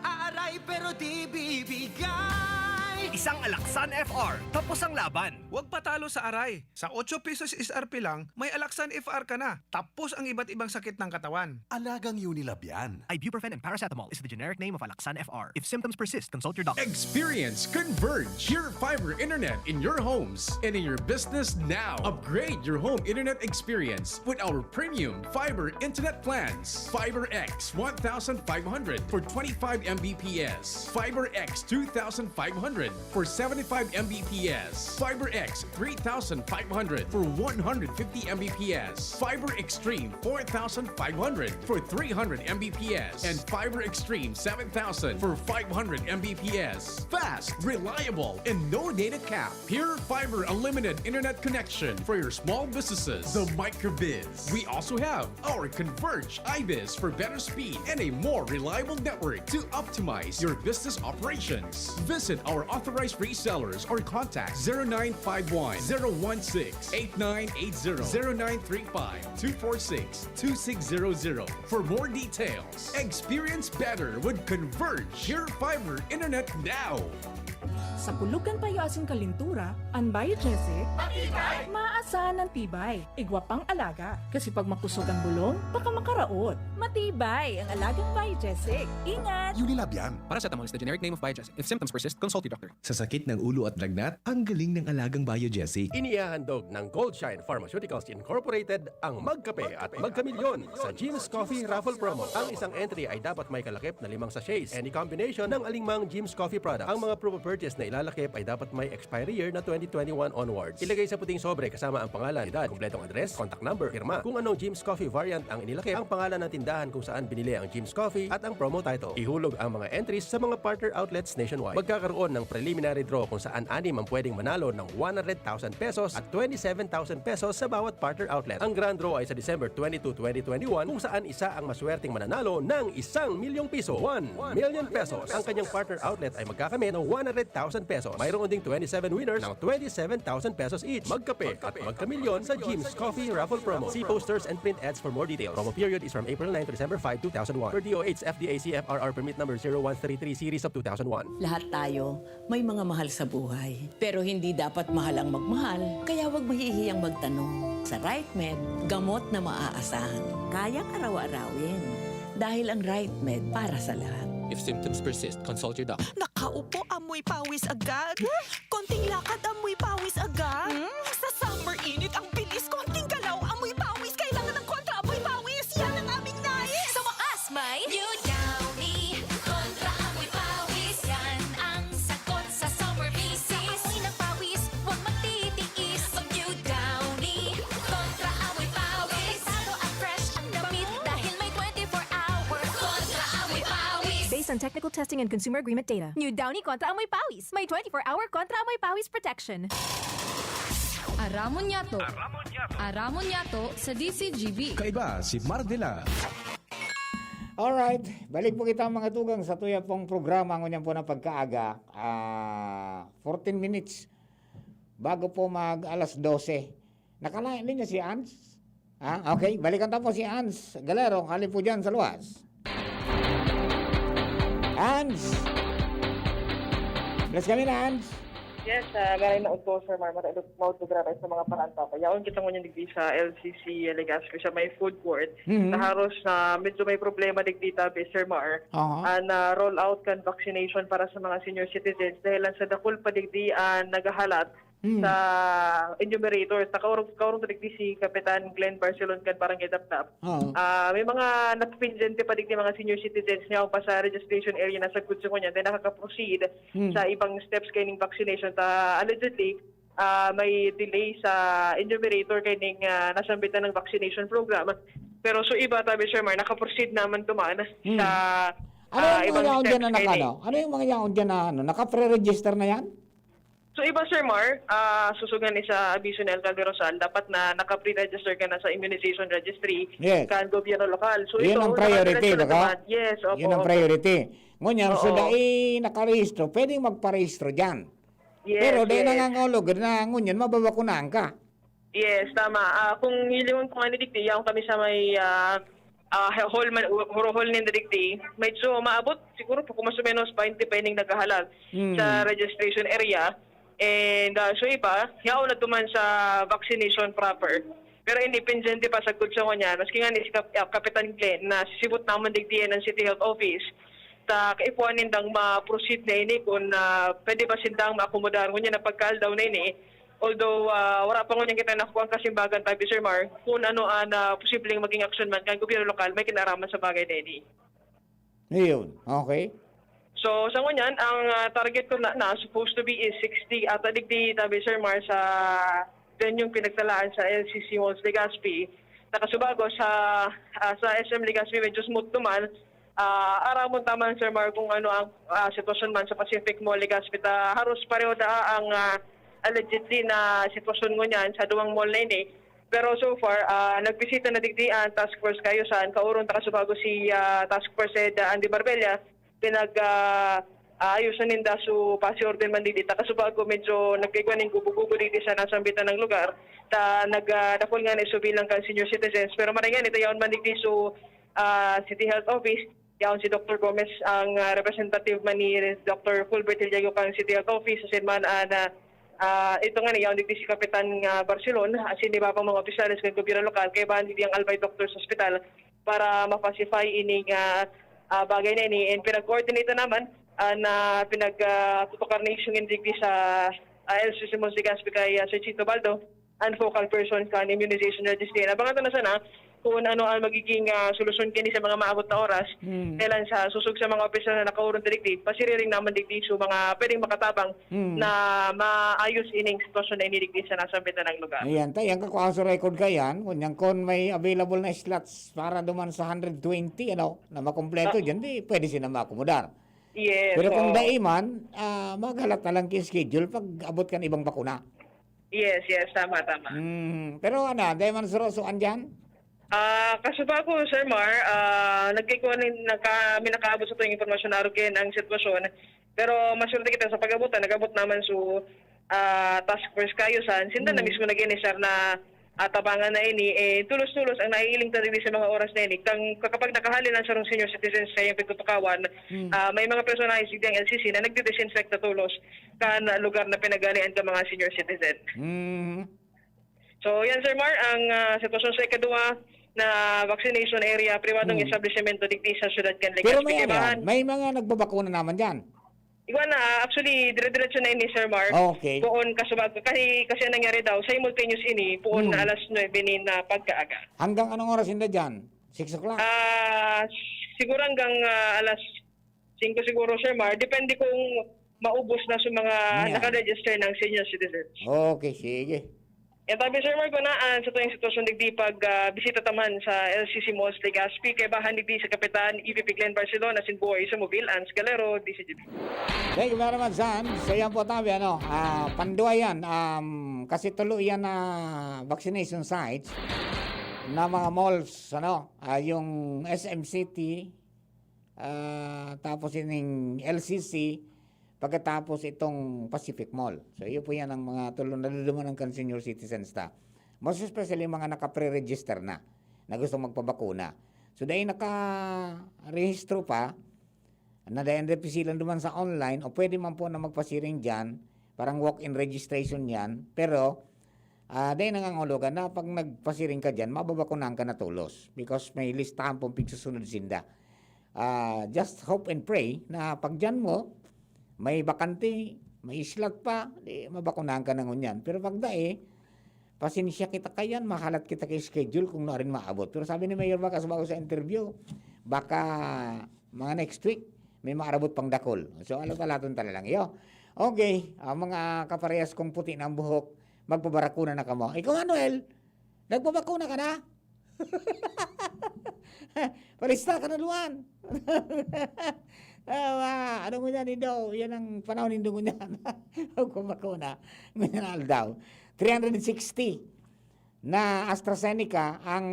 Aaray pero di bibigay! Isang Alaksan F R, tapos ang laban. Huwag patalo sa aray. Sa otso pesos S R P lang, may Alaksan F R ka na. Tapos ang iba't ibang sakit ng katawan. Alagang Unilab yan. Ibuprofen and paracetamol is the generic name of Alaksan F R. If symptoms persist, consult your doctor. Experience Converge, your fiber internet in your homes and in your business now. Upgrade your home internet experience with our premium fiber internet plans. Fiber X one thousand five hundred for twenty-five M B P S. Fiber X two thousand five hundred for seventy-five M B P S. Fiber X three thousand five hundred for one hundred fifty M B P S. Fiber Extreme four thousand five hundred for three hundred M B P S. And Fiber Extreme seven thousand for five hundred M B P S. Fast, reliable, and no data cap. Pure Fiber Unlimited Internet Connection for your small businesses. The Microbiz. We also have our Converge iBiz for better speed and a more reliable network to optimize your business operations. Visit our authorized resellers or contact zero nine five one, zero one six, eight nine eight zero, zero nine three five, two four six, two six zero zero for more details. Experience better with Converge. Your fiber internet now. Sa kulog kan payo asin kalintura, an Biogesic, matibay! Maaasahan an tibay. Igwa pang alaga. Kasi pag makusog an bulong, baka makaraot. Matibay ang alagang Biogesic. Ingat! Unilab yan. Paracetamol is the generic name of Biogesic. If symptoms persist, consult your doctor. Sa sakit ng ulo at lagnat, ang galing ng alagang Biogesic. Inihahandog ng Goldshine Pharmaceuticals Incorporated ang Magkape at Magkamilyon sa Jim's Coffee Raffle Promo. Ang isang entry ay dapat may kalakip na limang sachets. Any combination ng alingmang Jim's Coffee product. Ang mga proof of purchase na ilalakip ay dapat may expiry year na twenty twenty-one onwards. Ilagay sa puting sobre kasama ang pangalan, edad, kompletong address, contact number, pirma. Kung anong Jim's Coffee variant ang inilakip, ang pangalan ng tindahan kung saan binili ang Jim's Coffee at ang promo title. Ihulog ang mga entries sa mga partner outlets nationwide. Magkakaroon ng preliminary draw kung saan anim ang pwedeng manalo ng one hundred thousand pesos at twenty-seven thousand pesos sa bawat partner outlet. Ang grand draw ay sa December twenty-two, twenty twenty-one, kung saan isa ang maswerteng mananalo ng isang milyong piso, one million pesos. Ang kanyang partner outlet ay magkakamit ng one hundred thousand pesos. Mayroon ding twenty-seven winners ng twenty-seven thousand pesos each. Magkape at magkamilyon sa Jim's Coffee Raffle Promo. See posters and print ads for more details. Promo period is from April nine to December five, two thousand one. Per D O H F D A C F R R Permit Number zero one three three Series of two thousand one. Lahat tayo may mga mahal sa buhay. Pero hindi dapat mahal ang magmahal, kaya huwag mahihiyang magtanong. Sa RightMed, gamot na maaasahan. Kayang araw-arawin. Dahil ang RightMed para sa lahat. If symptoms persist, consult your doctor. Nakaupo, amoy pawis agad. Konting lakad, amoy pawis agad. Hmm? Sa summer init, ang bilis. Konting galaw, amoy pawis. Kailangan ng kontra amoy pawis. Yan ang aming nais. Sa wakas, may New Downy. Kontra amoy pawis. Yan ang sagot sa summer visit. Sa amoy ng pawis, huwag magtitiis. Mag New Downy. Kontra amoy pawis. Delikado at fresh ang damit dahil may twenty-four hour kontra amoy pawis. Based on technical testing and consumer agreement data. New Downy Kontra Amoy Pawis. May twenty-four hour Kontra Amoy Pawis protection. Aramon Yato. Aramon Yato sa D C G B. Kaiba si Mardela. Alright, balik po kita, mga tugang, sa tuya pong programa ngunyan po na pagkaaga. Ah, fourteen minutes bago po mag alas dose. Nakalain din niya si Ans? Ah, okay. Balikan ta po si Ans Galero, hali po dyan sa luwas. Ans! Bless kami na, Ans! Yes, uh, maray na udto, Sir Mar, maray na udto, grabe sa mga paraan, Papa. Yaon kita ngunyan digdi sa L C C Legazpi, sa may food court. Mhm. Na haros na medyo may problema digdi tabi, Sir Mar. Aha. An, ah, roll out kan vaccination para sa mga senior citizens dahil lang sa dakul pa digdi an naghahalat Hmm. sa enumerators. Nakaurog, kaurog ta digdi si Kapitan Glenn Barcelon kan Barangay Dapdap. Oo. Ah, may mga nagpendyente pa digdi mga senior citizens niya pa sa registration area na sa Gutyo ngunyan, then nakaka-proceed Hmm. sa ibang steps kaining vaccination. Ta, allegedly, ah, may delay sa enumerator kaining, ah, nasambitan ng vaccination program. Pero so iba, tabi, Sir Mar, nakaproceed naman tumaan Hmm. sa Ano ah, yung ibang mga yaon dyan steps na naka, kaining ano? Ano yung mga yaon dyan na, ano, naka-pre-register na yan? So, iba, Sir Mar, ah, susugan ni sa abiso ni Alcalde Rosal, dapat na naka-pre-register ka na sa immunization registry Yes. kan gobyerno lokal. So, Yun ito, ang priority, nakadiretso na baka? naman. Yes, opo, Yun ang opo. priority. Ngunyan, so Oo. dai nakarehistro, pwedeng magparehistro dyan. Yes, Pero dai yes. nangangahulugan na ngunyan, mababakunahan ka. Yes, tama. Ah, kung hilingon ko nga ni digdi, yaon kami sa may ah, ah, hall man, hall ninda digdi, medyo maabot siguro po kung mas o menos twenty pa ining naghahalag Hmm. sa registration area. And ah, so iba, yaon na duman sa vaccination proper. Pero ini, pendente pa sagkod sa kanya, maski nga ni si Kap- ah, Kapitan Glenn, na sisibot naman digdi ang City Health Office, ta kaipuhan nindang ma-proceed na ini kung ah, pwede ba sindang maakomodar. Ngunyan na pagkaal daw na ini, although ah, wala pa ngunyan kita nakuha ang kasimbagan, tabi Sir Mar, kung ano ang ah, posibleng maging aksyon man kan gobyerno lokal, may kinaraman sa bagay na ini. Ayun, okay. So, sa ngunyan, ang ah, target ko na, na supposed to be is sixty ata digdi, tabi Sir Mar, sa venueng pinagtalaan sa L C C Malls Legazpi. Nakasubago sa ah, sa S M Legazpi, medyo smooth naman. Ah, aramon ta man, Sir Mar, kung ano ang ah, sitwasyon man sa Pacific Mall Legazpi, ta haros pareho daa ang ah, allegedly na sitwasyon ngunyan sa duwang mall na ini. Pero so far, ah, nagbisita na digdi ang Task Force Kaayusan, kaoron ta kasubago si ah, Task Force Head ah, Andy Marbella, pinag ah, ah, ayos na ninda, so pasi-order man digdi ta kasubago, medyo nagkaigwa ning gubo-gubo digdi sa nasambitan ng lugar. Ta nag ah, dakul nga na iso bilang kan senior citizens, pero maray nga ni, ta yaon man digdi so ah, City Health Office, yaon si Doctor Gomez ang ah, representative man ni Doctor Fulbert Hilyago kan City Health Office, asin man an ah, ah, ito nga ni, yaon digdi si Kapitan nga Barcelon, asin iba pang mga opisyales kan gobyerno lokal, kaibahan digdi ang Albay Doctors Hospital para ma-pacify ining ah, ah, bagay na ini. And pinag-coordinate na naman ah, na pinag ah, tutukar na isyu ngin digdi sa ah, L C C Mons Legazpi kay ah, Sir Chito Baldo, ang focal person kan immunization registry. Abangan ta na sana kung ano ang magiging ah, solusyon kini sa mga maabot na oras. Hmm. Kailan sa susog sa mga opisyal na nakaurong ta digdi, pasiriring naman digdi so mga pwedeng makatabang Hmm. na maayos ining sitwasyon na ini digdi sa nasambitan ng lugar. Ayan, ta, yan ka kung sa record ka yan. Ngunyan, kung may available na slots para duman sa hundred twenty, ano, na makompleto Ah. dyan, di pwede sila maakomodar. Yes. Pero kung oo. dai man, ah, maghalat na lang ki schedule pag abot kan ibang bakuna. Yes, yes, tama, tama. Hmm, pero ano, dai man surosoan dyan? Ah, kasubago, Sir Mar, ah, nagkikuha nin, naka, may nakaabot sa tuwing impormasyon na arukin ang sitwasyon. Pero masulti kita sa pag-abot, ah, nag-abot naman so ah, Task Force Kaayusan. Sinda na Mm. mismo nag-inisar na atabangan na ini, eh, tulos-tulos ang naiiling ta digdi sa mga oras na ini. Kang, kapag nakahali na sarong senior citizens sa iyang pagtutukawan, Mm. ah, may mga personahe digdi ang L C C na nagdi-disinfect na tulos kan lugar na pinagalian kan mga senior citizen. Mm. So, yan, Sir Mar, ang ah, sitwasyon sa ikaduwa na vaccination area, pribadong Hmm. establishmento digdi sa siyudad kan Pero Legazpi. may, ano, Kaibahan, may mga nagbabakuna naman dyan. Igwa na, ah, actually, dire-diretso na ini, Sir Mar. Okay. Poon, kasubago, kasi, kasi ang nangyari daw, simultaneous ini, poon Hmm. na alas nuebe ni na pagkaaga. Hanggang anong oras inda dyan? Six o'clock? Ah, siguro hanggang ah, alas singko siguro, Sir Mar. Depende kung maubos na sa mga Yeah. nakaregister ng senior citizens. Okay, sige. Yan tabi, Sir Mar, kunaan sa tuyang sitwasyon digdi pag ah, bisita taman sa L C C Malls Legazpi, kaibahan digdi sa Kapitan E V P Glenn Barcelona, sin Buhay sa Mobil, Ans Galero, D C G B. Thank you very much, Zan. So yan po tabi, ano, ah, pandua yan. Um, kasi tulo yan na vaccination sites na mga malls, ano, ah, yung S M City, ah, tapos ining L C C, pagkatapos itong Pacific Mall. So, yun po yan ang mga tulong naduduman ng kan senior citizens ta. Most especially yung mga naka-pre-register na, na gustong magpabakuna. So, dahil naka-rehistro pa, na dahil napisilan duman sa online, o pwede man po na magpasiring dyan, parang walk-in registration yan, pero ah, dahil nangangahulugan na pag nagpasiring ka dyan, mababakunahan ka na tolos because may listahan pong pigsusunod sinda. Ah, just hope and pray na pag dyan mo, may bakante, may slot pa, di mabakunahan ka na ngunyan. Pero pag dai, pasensya kita kayan, mahalat kita kay schedule kung narin maabot. Pero sabi ni Mayor Vacas bago sa interview, baka mga next week, may maarabot pang dakol. So, ano talaton tala lang iyo. Okay, ang mga kaparehas kong puti na ang buhok, magpabakuna na kamo. Ikaw, Manuel, nagpabakuna ka na? Palista ka na, Luan. Ah, ano ngunyan, Indo? Yan ang panahon nindo ngunyan. Kung bakuna, ngunyan aldaw. Three hundred sixty na AstraZeneca ang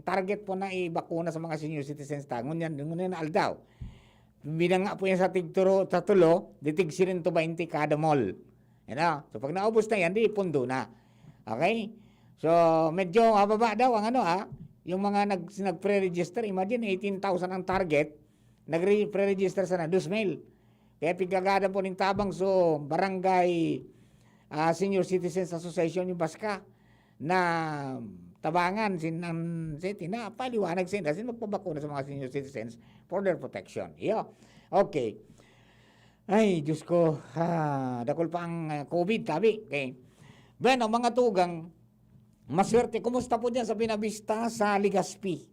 target po na ibakuna sa mga senior citizens ta. Ngunyan, ngunyan aldaw. Binanga po yan sa tigturo, sa tulo, di tig sirento baynte kada mall. Yan na. So, pag naubos na yan, di pundo na. Okay? So, medyo mababa daw ang ano, ah, yung mga nag-, nag-pre-register. Imagine, eighteen thousand ang target. Nagre-, pre-register sana, dos mil. Kaya pigagadan po nin tabang so Barangay, ah, Senior Citizens Association yung baska na tabangan sin ang city na paliwanag sinda sin magpabakuna sa mga senior citizens for their protection. Iyo. Okay. Ay, Diyos ko, ah, dakul pa ang, ah, COVID, tabi. Okay. Bueno, mga tugang, maswerte. Kumusta po dyan sa Buenavista, sa Legazpi?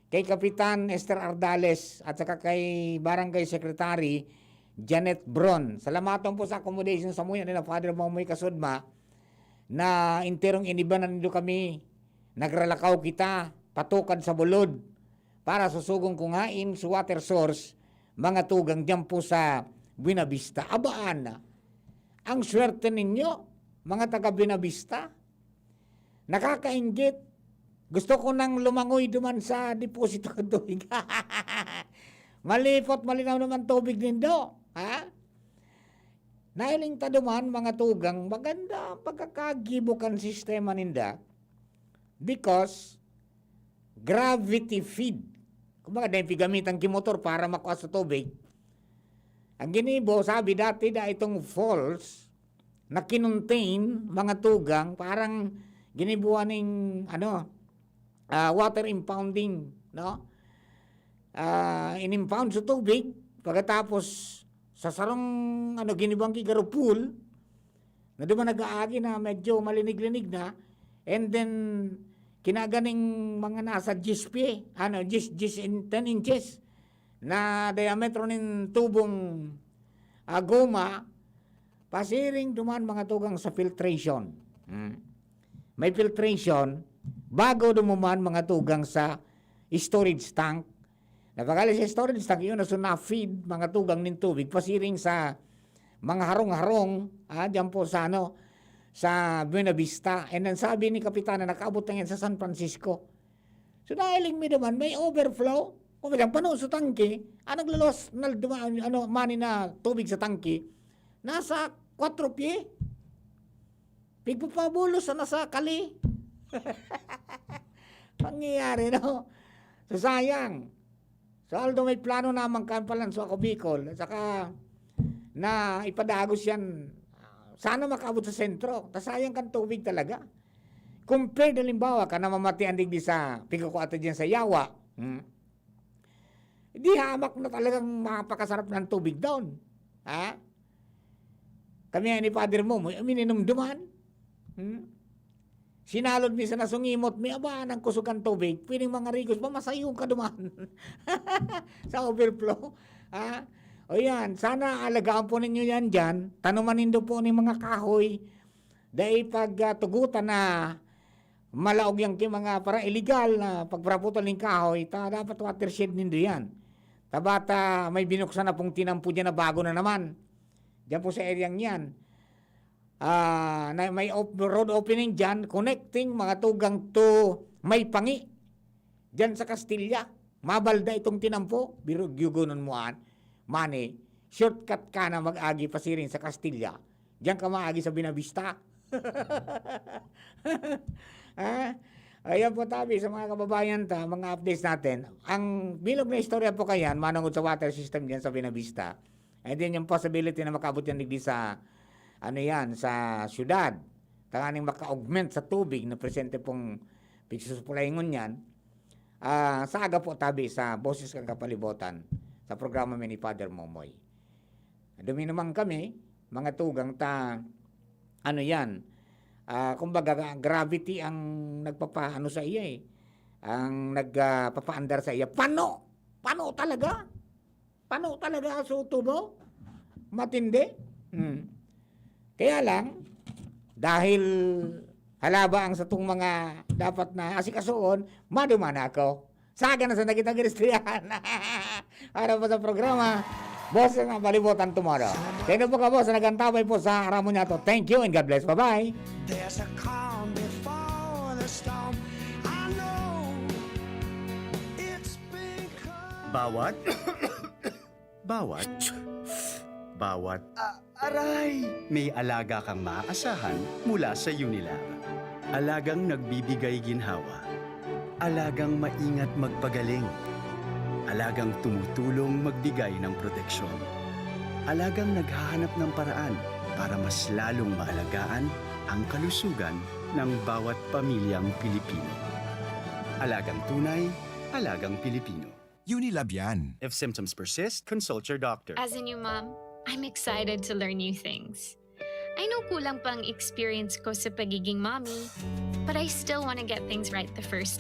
Kay Kapitan Esther Ardales at saka kay Barangay Secretary Janet Bron. Salamaton po sa accommodation sa muya nila Father Mamoy Kasudma na enterong iniba na nindo kami. Nagralakaw kita, patukad sa bulod, para susugon kung hain sa water source, mga tugang diyan po sa Buenavista. Abaan na. Ang swerte ninyo, mga taga Buenavista. Nakakainggit. Gusto ko nang lumangoy duman sa deposito ng tubig. Malipot, malinaw naman tubig nindo. Ha? Nahiling ta duman, mga tugang, maganda ang pagkakagibo kan sistema ninda. Because gravity feed. Kumbaga, dahil pigamitan ki motor para makuha sa tubig. Ang ginibo, sabi dati, da itong falls na kinontain, mga tugang, parang ginibuan ning, ano, ah, water impounding, no? Ah, in-impound sa tubig, pagkatapos, sa sarong, ano, ginibuan ki garo pool, na duman nag-aagi na medyo malinig-linig na, and then, kinaganing mga nasa diyes pye, ano, diyes, diyes in, ten inches na diametro nin tubong, ah, goma, pasiring duman mga tugang sa filtration. Hmm. May filtration, bago dumuman mga tugang sa storage tank. Napakali sa storage tank, yun na so na-feed mga tugang nin tubig, pasiring sa mga harong-harong, ah, dyan po sa, ano, sa Buenavista. And then sabi ni Kapitana, nakaabot na yan sa San Francisco. So, nahiling mi naman, may overflow. Kung bilang pano sa tangke, ang naglalos na duma-, ano, mani na tubig sa tangke, nasa kwatro pye. Pigpapabulos na sa kali. Pangyayari, no? So, sayang. So, although may plano naman kan Palanso ako Bicol, at saka na ipadagos yan, sana makaabot sa sentro. Ta sayang kan tubig talaga. Compared, halimbawa, ka namamatian digdi sa pigkukuha ta dyan sa Yawa. Hmm? Di hamak na talagang mapakasarap ng tubig doon. Ha? Kami ni Father Momoy, umiinom duman. Hmm? Sinalod mi sa nasungimot mi, aba, nang kusog kan tubig, pwedeng mga rigos, mamasayon ka duman sa overflow. Ha? O yan, sana alagaan po ninyo yan dyan. Tanuman nindo po ning mga kahoy. Dai pag, ah, tugutan na malaog yan ki mga para illegal na pagparaputol ning kahoy, ta dapat watershed nindo yan. Tabata may binuksan na pong tinampo dyan na bago na naman. Diyan po sa area yan. Ah, na may op-, road opening dyan, connecting mga tugang to may pangi. Dyan sa Castilla, mabalda itong tinampo, biro gyugunon mo an, mani, shortcut ka na mag-agi pasiring sa Castilla. Diyan ka maagi sa Buenavista. Ha? Ayan po tabi sa mga kababayan ta, mga updates natin. Ang bilog na istorya po kayan, manungod sa water system diyan sa Buenavista. And then yung possibility na makaabot yan digdi sa, ano yan, sa syudad. Tanganing maka-augment sa tubig na presente pong pigsusupulayngon yan. Ah, sa aga po tabi sa Boses kan Kapalibotan, sa programa mi ni Father Momoy. Duminuman kami, mga tugang ta, ano yan, ah, kumbaga, gravity ang nagpapaano sa iya eh. Ang nagpapaandar sa iya. Pano! Pano talaga! Pano talaga ang sutubo? Matindi. Hmm. Kaya lang, dahil halaba ang satong mga dapat na asikasuon, maduma na ako. Sagan na sa nakitang Kristiyan. Para po sa programa, Boses ng Kalibutan Tomorrow. Kaya po ka, boss, nagantabay po sa Ramon Yato. Thank you and God bless. Bye-bye. There's a calm before the storm. I know it's been Bawat, bawat, bawat, aray! May alaga kang maaasahan mula sa Unilab. Alagang nagbibigay ginhawa. Alagang maingat magpagaling. Alagang tumutulong magbigay ng proteksyon. Alagang naghahanap ng paraan para mas lalong maalagaan ang kalusugan ng bawat pamilyang Pilipino. Alagang tunay, alagang Pilipino. Unilab yan. If symptoms persist, consult your doctor. As a new mom, I'm excited to learn new things. I know kulang pa ang experience ko sa pagiging mommy, but I still want to get things right the first